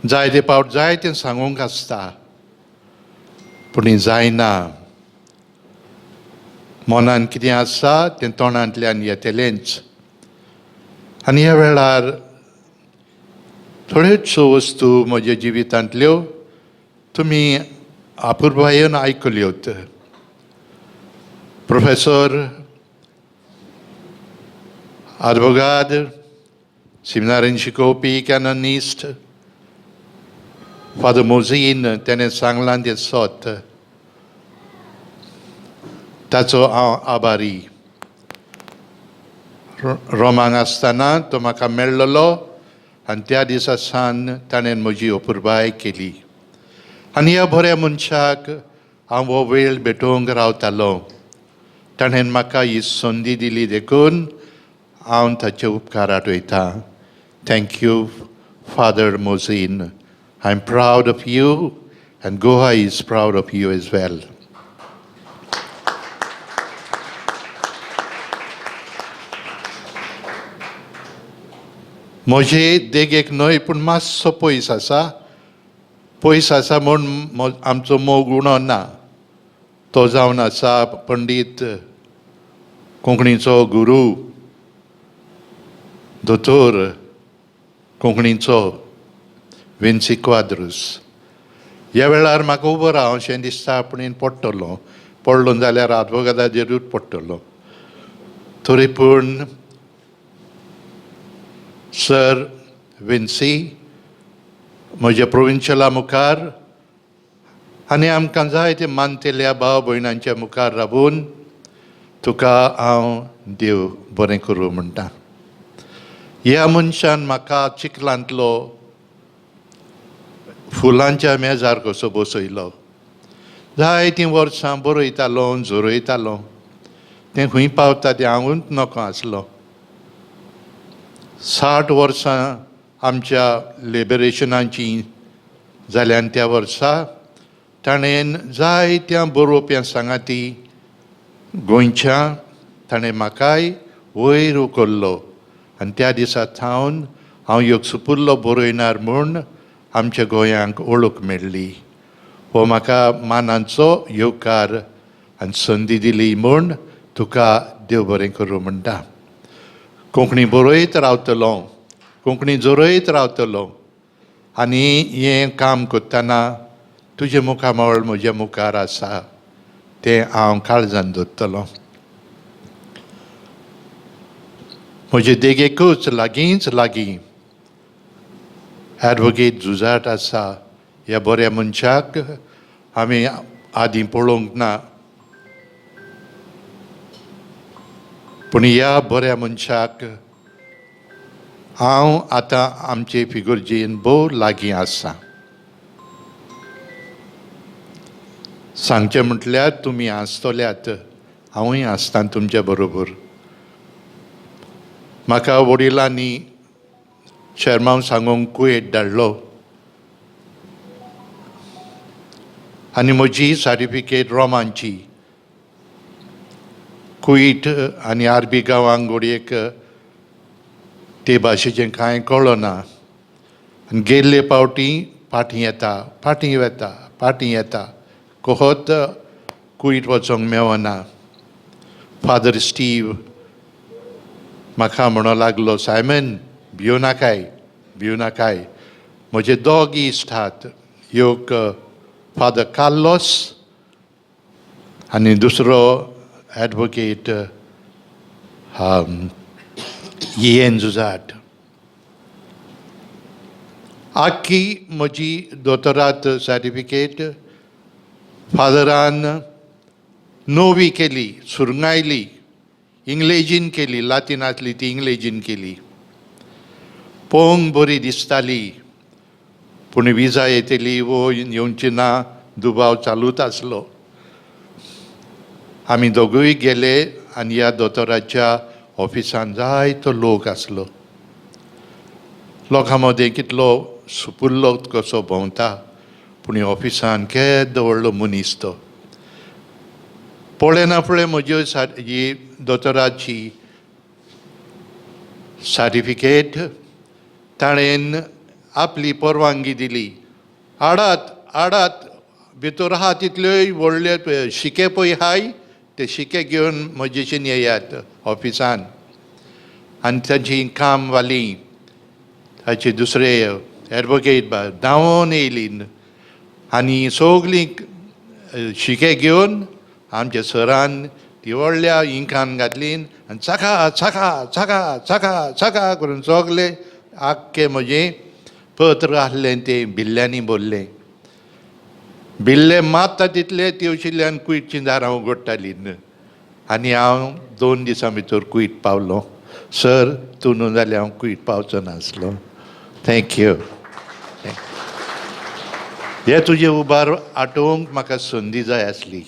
जायते फावट जायतें सांगूंक आसता पूण जायना. मनान कितें आसा तें तोंडांतल्यान येतलेंच. आनी ह्या वेळार थोड्योचश्यो वस्तू म्हज्या जिवितांतल्यो तुमी अपुरबायेन आयकल्योत. प्रोफेसर आदवोगाद, सिमिनारीन शिकोवपी कॅननिस्ट फादर मोझीन तेणें सांगलां तें सोत, ताचो हांव आभारी. रोमांक आसतना तो म्हाका मेळ्ळलो आनी त्या दिसा सावन ताणें म्हजी अपुरबाय केली आनी ह्या बऱ्या मनशाक हांव हो वेळ भेटोवंक रावतालो. ताणें म्हाका ही संदी दिली देखून हांव ताचे उपकार आठयतां. Thank you Father Mozin. I am proud of you and Goa is proud of you as well. म्हजे देगेक न्हय पूण मातसो पयस आसा, पयस आसा म्हूण आमचो मोग उणो ना. तो जावन आसा पंडीत कोंकणीचो गुरू, दोतोर कोंकणीचो विन्सी क्वाद्रूस. ह्या वेळार म्हाका उबो राव अशें दिसता, पूण पडटलो, पडलो जाल्यार आदवोगादाचेरूच पडटलो. तरी पूण सर विन्सी म्हज्या प्रोविंशला मुखार आनी आमकां जाय ते मानतेल्या भाव भयणांच्या मुखार रावून तुका हांव देव बरें करूं म्हणटा. ह्या मनशान म्हाका चिखलांतलो फुलांच्या मेजार कसो बसयलो. जायतीं वर्सां बरयतालो, झरयतालो, तें खंय पावता तें हांवूच नको आसलो. 60 वर्सां आमच्या लिबरेशनाची जाल्यान त्या वर्सा ताणें जायत्या बरोवप्यां सांगाती गोंयच्या ताणें म्हाकाय वयर उखल्लो आनी त्या दिसा थावन हांव एक सुपुल्लो बरयणार म्हूण आमच्या गोंयांक वळख मेळ्ळी. हो म्हाका मानाचो येवकार आनी संदी दिली म्हूण तुका देव बरें करूं म्हणटा. कोंकणी बरयत रावतलो, कोंकणी जोरयत रावतलो आनी हें काम करतना तुजें मुखामळ म्हज्या मुखार आसा तें हांव काळजान दवरतलो. म्हजे देगेकूच लागींच लागीं एडवोकेट झुजाट आसा. ह्या बऱ्या मनशाक आमी आदीं पळोवंक ना, पूण ह्या बऱ्या मनशाक हांव आतां आमचे फिगुर्जीन भोव लागीं आसा. सांगचें म्हटल्यार तुमी आसतल्यात, हांवूय आसता तुमच्या बरोबर. म्हाका वडिलांनी शेरमांव सांगूंक कुवेत धाडलो आनी म्हजी सर्टिफिकेट रोमांची. कुवेत आनी आरबी गांवांक घडयेक ते भाशेचें कांय कळना आनी गेल्ले पावटी फाटीं येता, फाटीं वता, फाटीं येता, कोहोत कुवेत वचोंक मेवना. फादर स्टीव म्हाका म्हणो लागलो, सायमन भियो नाकाय, भियो नाकाय. म्हजे दोग इश्ट आहात, एक फादर कार्लोस आनी दुसरो एडवोकेट इएन जुजाट. आख्खी म्हजी दोतोरात सर्टिफिकेट फादरान नवी केली, सुरंगायली, इंग्लेजीन केली, लातीन आसली ती इंग्लेजीन केली. पळोवंक बरी दिसताली पूण विजा येतली वो येवची ना दुबाव चालूच आसलो. आमी दोगूय गेले आनी ह्या दोतोराच्या ऑफिसान जायतो लोक आसलो. लोकां मदें कितलो सुपुल्लो कसो भोंवता, पूण ऑफिसान केदो व्हडलो मनीस तो. पळयना फुडें म्हज्यो ही दोतोराची सर्टिफिकेट ताणें आपली परवानगी दिली. हाडात हाडात, भितर आहा तितल्योय व्हडले शिके पळय आहाय ते शिके घेवन म्हजेशीन येयात ऑफिसान. आनी तांची कामवाली ताचे दुसरे एडवोकेट धांवोन येयली आनी सगळीं शिके घेवन आमच्या सरान ती व्हडल्या इंकान घातली आनी चका चका चका चका चका करून सगले आख्खे म्हजें पत्र आसलें तें बिल्ल्यांनी भरलें. बिल्ले मारता तितले तेवशिल्ल्यान कुयटचीं दारां उगडटालीं आनी हांव 2 दिसां भितर कुयट पावलो. सर तूं न्हू जाल्यार हांव कुयट पावचो नासलो. Thank you. हे तुजे उबार आटोवंक म्हाका संदी जाय आसली,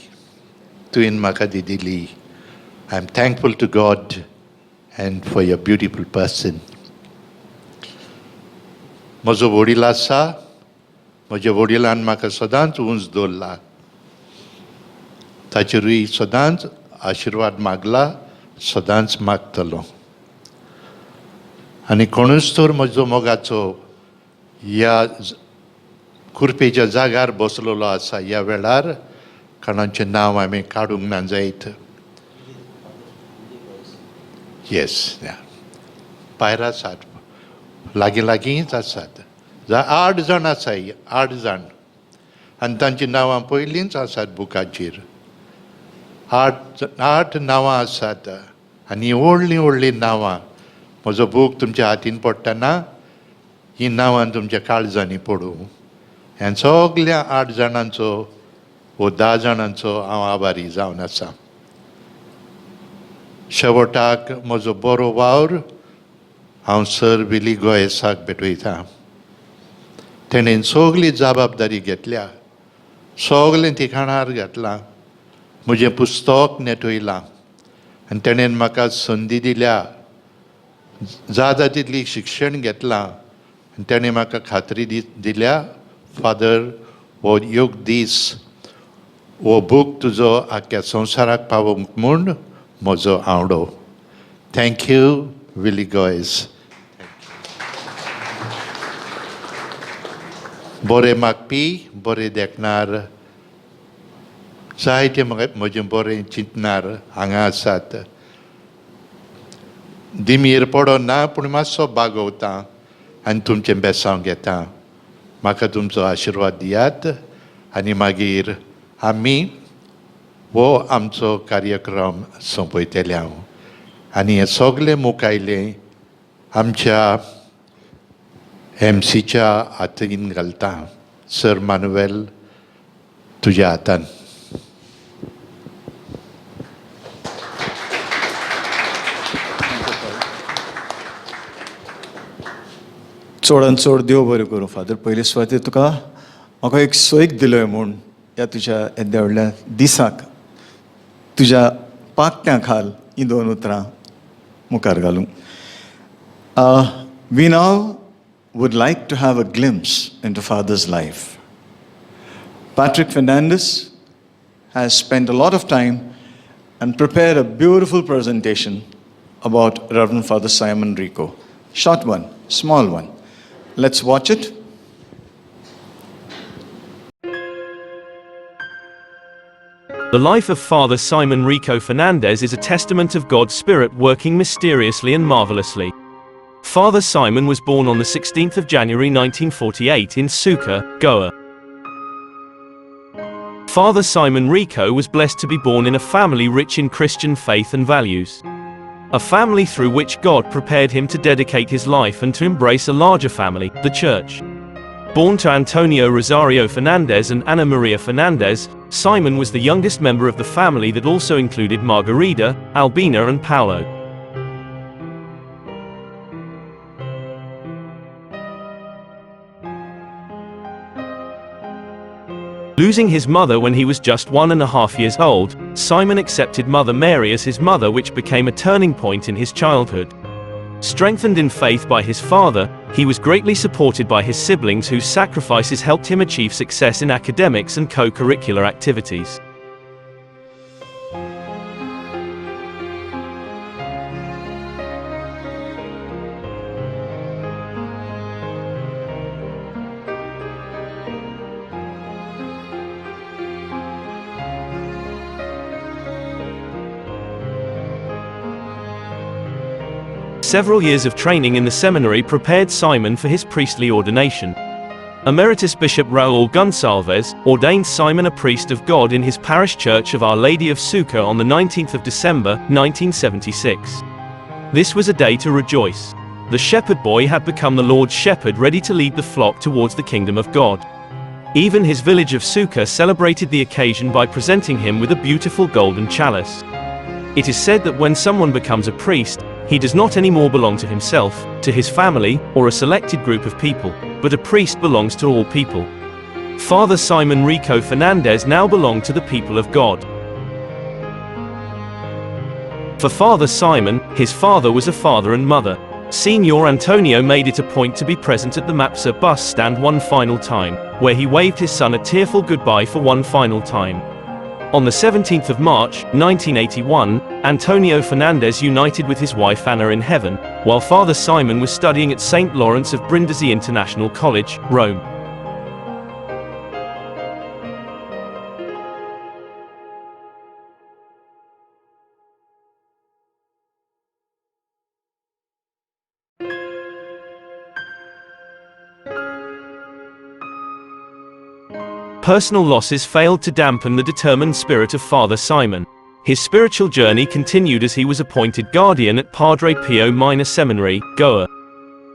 तुवें म्हाका ती दिली. I am thankful to God and for your beautiful person. म्हजो वडील आसा, म्हज्या वडिलान म्हाका सदांच उंच दवरला, ताचेरूय सदांच आशिर्वाद मागला, सदांच मागतलो. आनी कोणूच तर म्हजो मोगाचो ह्या कुर्पेच्या जाग्यार बसलेलो आसा ह्या वेळार, कोणाचें नांव हांवें काडूंक ना जायत. येस, भायर आसात, लागीं लागींच आसात. 8 जाण आसाय, 8 जाण, आनी तांचीं नांवां पयलींच आसात बुकाचेर. 8 नांवां आसात आनी व्हडलीं व्हडलीं नांवां. म्हजो बूक तुमच्या हातीन पडटना हीं नांवां तुमच्या काळजांनी पडूं. आनी सगल्या 8 जाणांचो वो 10 जाणांचो हांव आभारी जावन आसा. शेवटाक म्हजो बरो वावर हांव सर विली गोयसाक भेटयतां. तेणेन सगली जबाबदारी घेतल्या, सगलें ठिकाणार घातलां, म्हजें पुस्तक नेटयलां आनी तेणेन म्हाका संदी दिल्या, जाता तितली शिक्षण घेतलां आनी तेणें म्हाका खात्री दिल्या, फादर हो योग दीस हो बूक तुजो आख्ख्या संवसाराक पावोवंक म्हूण म्हजो आवडो. Thank you Willie Goes. बरें मागपी, बरें देखणार, जायते म्हजें बरें चिंतनार हांगा आसात. दिमीर पडना पूण मातसो बागवता आनी तुमचें बेसांव घेता. म्हाका तुमचो आशिर्वाद दियात आनी मागीर आमी हो आमचो कार्यक्रम सोंपयतले हांव. आनी हें सगलें मुखायलें आमच्या एमसीच्या हातीन घालता. सर मानुएल, तुज्या हातान. चडान चड देव बरें करूं फादर. पयले सुवातेर तुका म्हाका एक सोयीक दिलोय म्हूण ह्या तुज्या येद्या व्हडल्या दिसाक तुज्या पाकट्यां खाल हीं 2 उतरां मुखार घालूंक. We now would like to have a glimpse into Father's life. Patrick Fernandez has spent a lot of time and prepared a beautiful presentation about Reverend Father Simon Rico. Short one, small one. Let's watch it. The life of Father Simon Rico Fernandez is a testament of God's Spirit working mysteriously and marvelously. Father Simon was born on the 16th of January 1948 in Suka, Goa. Father Simon Rico was blessed to be born in a family rich in Christian faith and values. A family through which God prepared him to dedicate his life and to embrace a larger family, the Church. Born to Antonio Rosario Fernandez and Ana Maria Fernandez, Simon was the youngest member of the family that also included Margarida, Albina and Paolo. Losing his mother when he was just 1.5 years old, Simon accepted Mother Mary as his mother, which became a turning point in his childhood. Strengthened in faith by his father, he was greatly supported by his siblings whose sacrifices helped him achieve success in academics and co-curricular activities. Several years of training in the seminary prepared Simon for his priestly ordination. Emeritus Bishop Raul Gonsalves ordained Simon a priest of God in his parish church of Our Lady of Succa on the 19th of December, 1976. This was a day to rejoice. The shepherd boy had become the Lord's shepherd, ready to lead the flock towards the kingdom of God. Even his village of Succa celebrated the occasion by presenting him with a beautiful golden chalice. It is said that when someone becomes a priest, he does not anymore belong to himself, to his family, or a selected group of people, but a priest belongs to all people. Father Simon Rico Fernandez now belonged to the people of God. For Father Simon, his father was a father and mother. Signor Antonio made it a point to be present at the Mapsa bus stand one final time, where he waved his son a tearful goodbye for one final time. On the 17th of March, 1981, Antonio Fernandez united with his wife Anna in heaven, while Father Simon was studying at St. Lawrence of Brindisi International College, Rome. Personal losses failed to dampen the determined spirit of Father Simon. His spiritual journey continued as he was appointed guardian at Padre Pio Minor Seminary, Goa.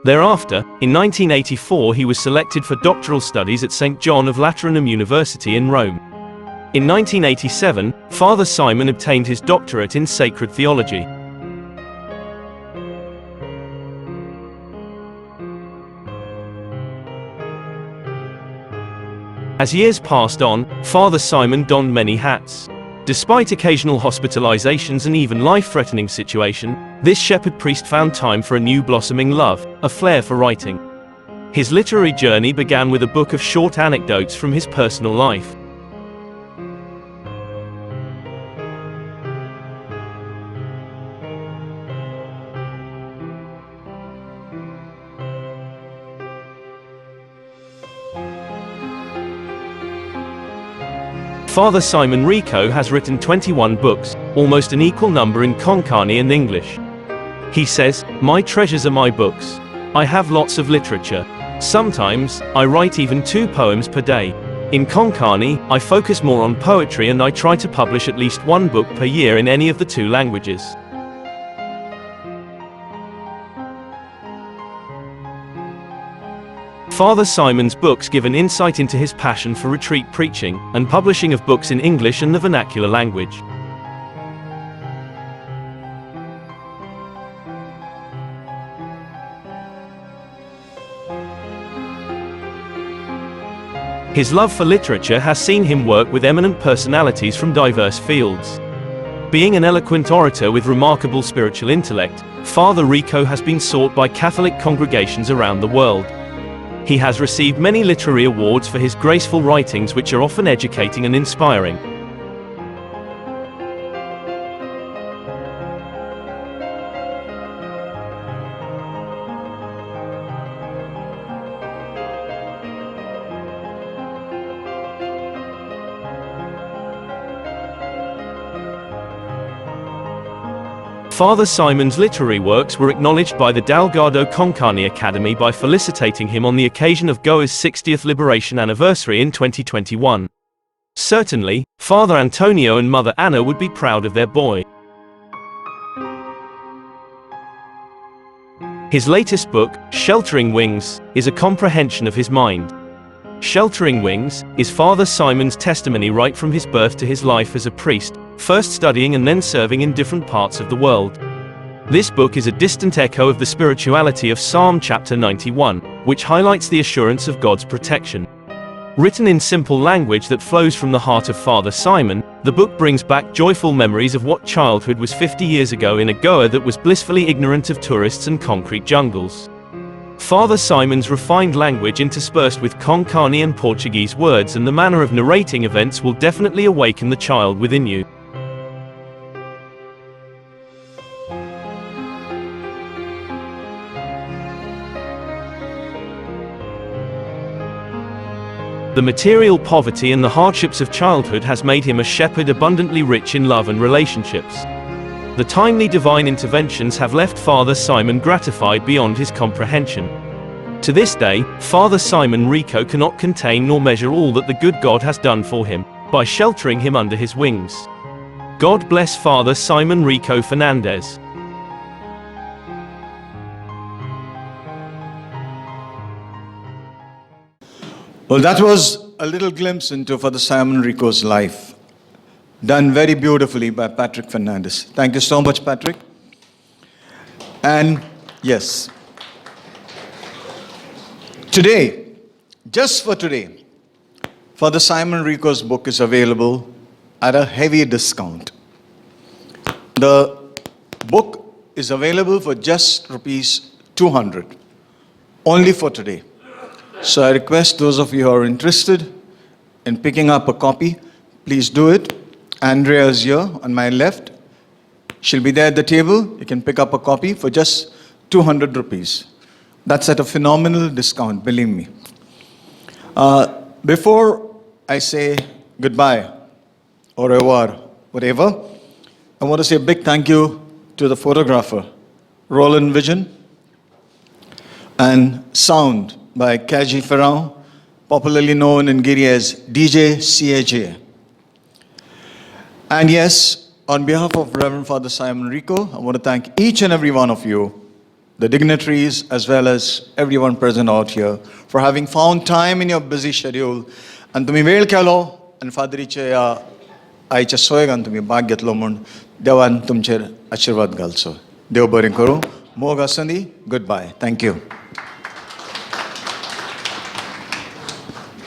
Thereafter, in 1984 he was selected for doctoral studies at St. John of Lateranum University in Rome. In 1987, Father Simon obtained his doctorate in sacred theology. As years passed on, Father Simon donned many hats. Despite occasional hospitalizations and even life-threatening situation, this shepherd priest found time for a new blossoming love, a flair for writing. His literary journey began with a book of short anecdotes from his personal life. Father Simon Rico has written 21 books, almost an equal number in Konkani and English. He says, "My treasures are my books. I have lots of literature. Sometimes, I write even 2 poems per day. In Konkani, I focus more on poetry and I try to publish at least 1 book per year in any of the 2 languages." Father Simon's books give an insight into his passion for retreat preaching and publishing of books in English and the vernacular language. His love for literature has seen him work with eminent personalities from diverse fields. Being an eloquent orator with remarkable spiritual intellect, Father Rico has been sought by Catholic congregations around the world. He has received many literary awards for his graceful writings, which are often educating and inspiring. Father Simon's literary works were acknowledged by the Dalgado Konkani Academy by felicitating him on the occasion of Goa's 60th liberation anniversary in 2021. Certainly, Father Antonio and Mother Anna would be proud of their boy. His latest book, Sheltering Wings, is a comprehension of his mind. Sheltering Wings is Father Simon's testimony right from his birth to his life as a priest, first studying and then serving in different parts of the world. This book is a distant echo of the spirituality of Psalm chapter 91, which highlights the assurance of God's protection. Written in simple language that flows from the heart of Father Simon, the book brings back joyful memories of what childhood was 50 years ago in a Goa that was blissfully ignorant of tourists and concrete jungles. Father Simon's refined language interspersed with Konkani and Portuguese words and the manner of narrating events will definitely awaken the child within you. The material poverty and the hardships of childhood has made him a shepherd abundantly rich in love and relationships. The timely divine interventions have left Father Simon gratified beyond his comprehension. To this day, Father Simon Rico cannot contain nor measure all that the good God has done for him, by sheltering him under his wings. God bless Father Simon Rico Fernandez. Well, that was a little glimpse into Father Simon Rico's life, done very beautifully by Patrick Fernandez. Thank you so much, Patrick. And yes, today, just for today, Father Simon Rico's book is available at a heavy discount. The book is available for just rupees 200, only for today. So I request those of you who are interested in picking up a copy, please do it. Andrea is here on my left. She'll be there at the table. You can pick up a copy for just 200 rupees. That's at a phenomenal discount, believe me. Before I say goodbye, au revoir, whatever, I want to say a big thank you to the photographer, Roland Vision, and sound by Kaji Ferrao, popularly known in Giri as DJ CAJ. And yes, on behalf of Reverend Father Simon Rico, I want to thank each and every one of you, the dignitaries, as well as everyone present out here, for having found time in your busy schedule. And तुमी वेळ केलो आनी फादरीच्या ह्या आयच्या सोयगान तुमी भाग घेतलो म्हूण देवान तुमचेर आशिर्वाद घालचो. देव बरें करूं. मोग आसूं दी. Good bye. Thank you.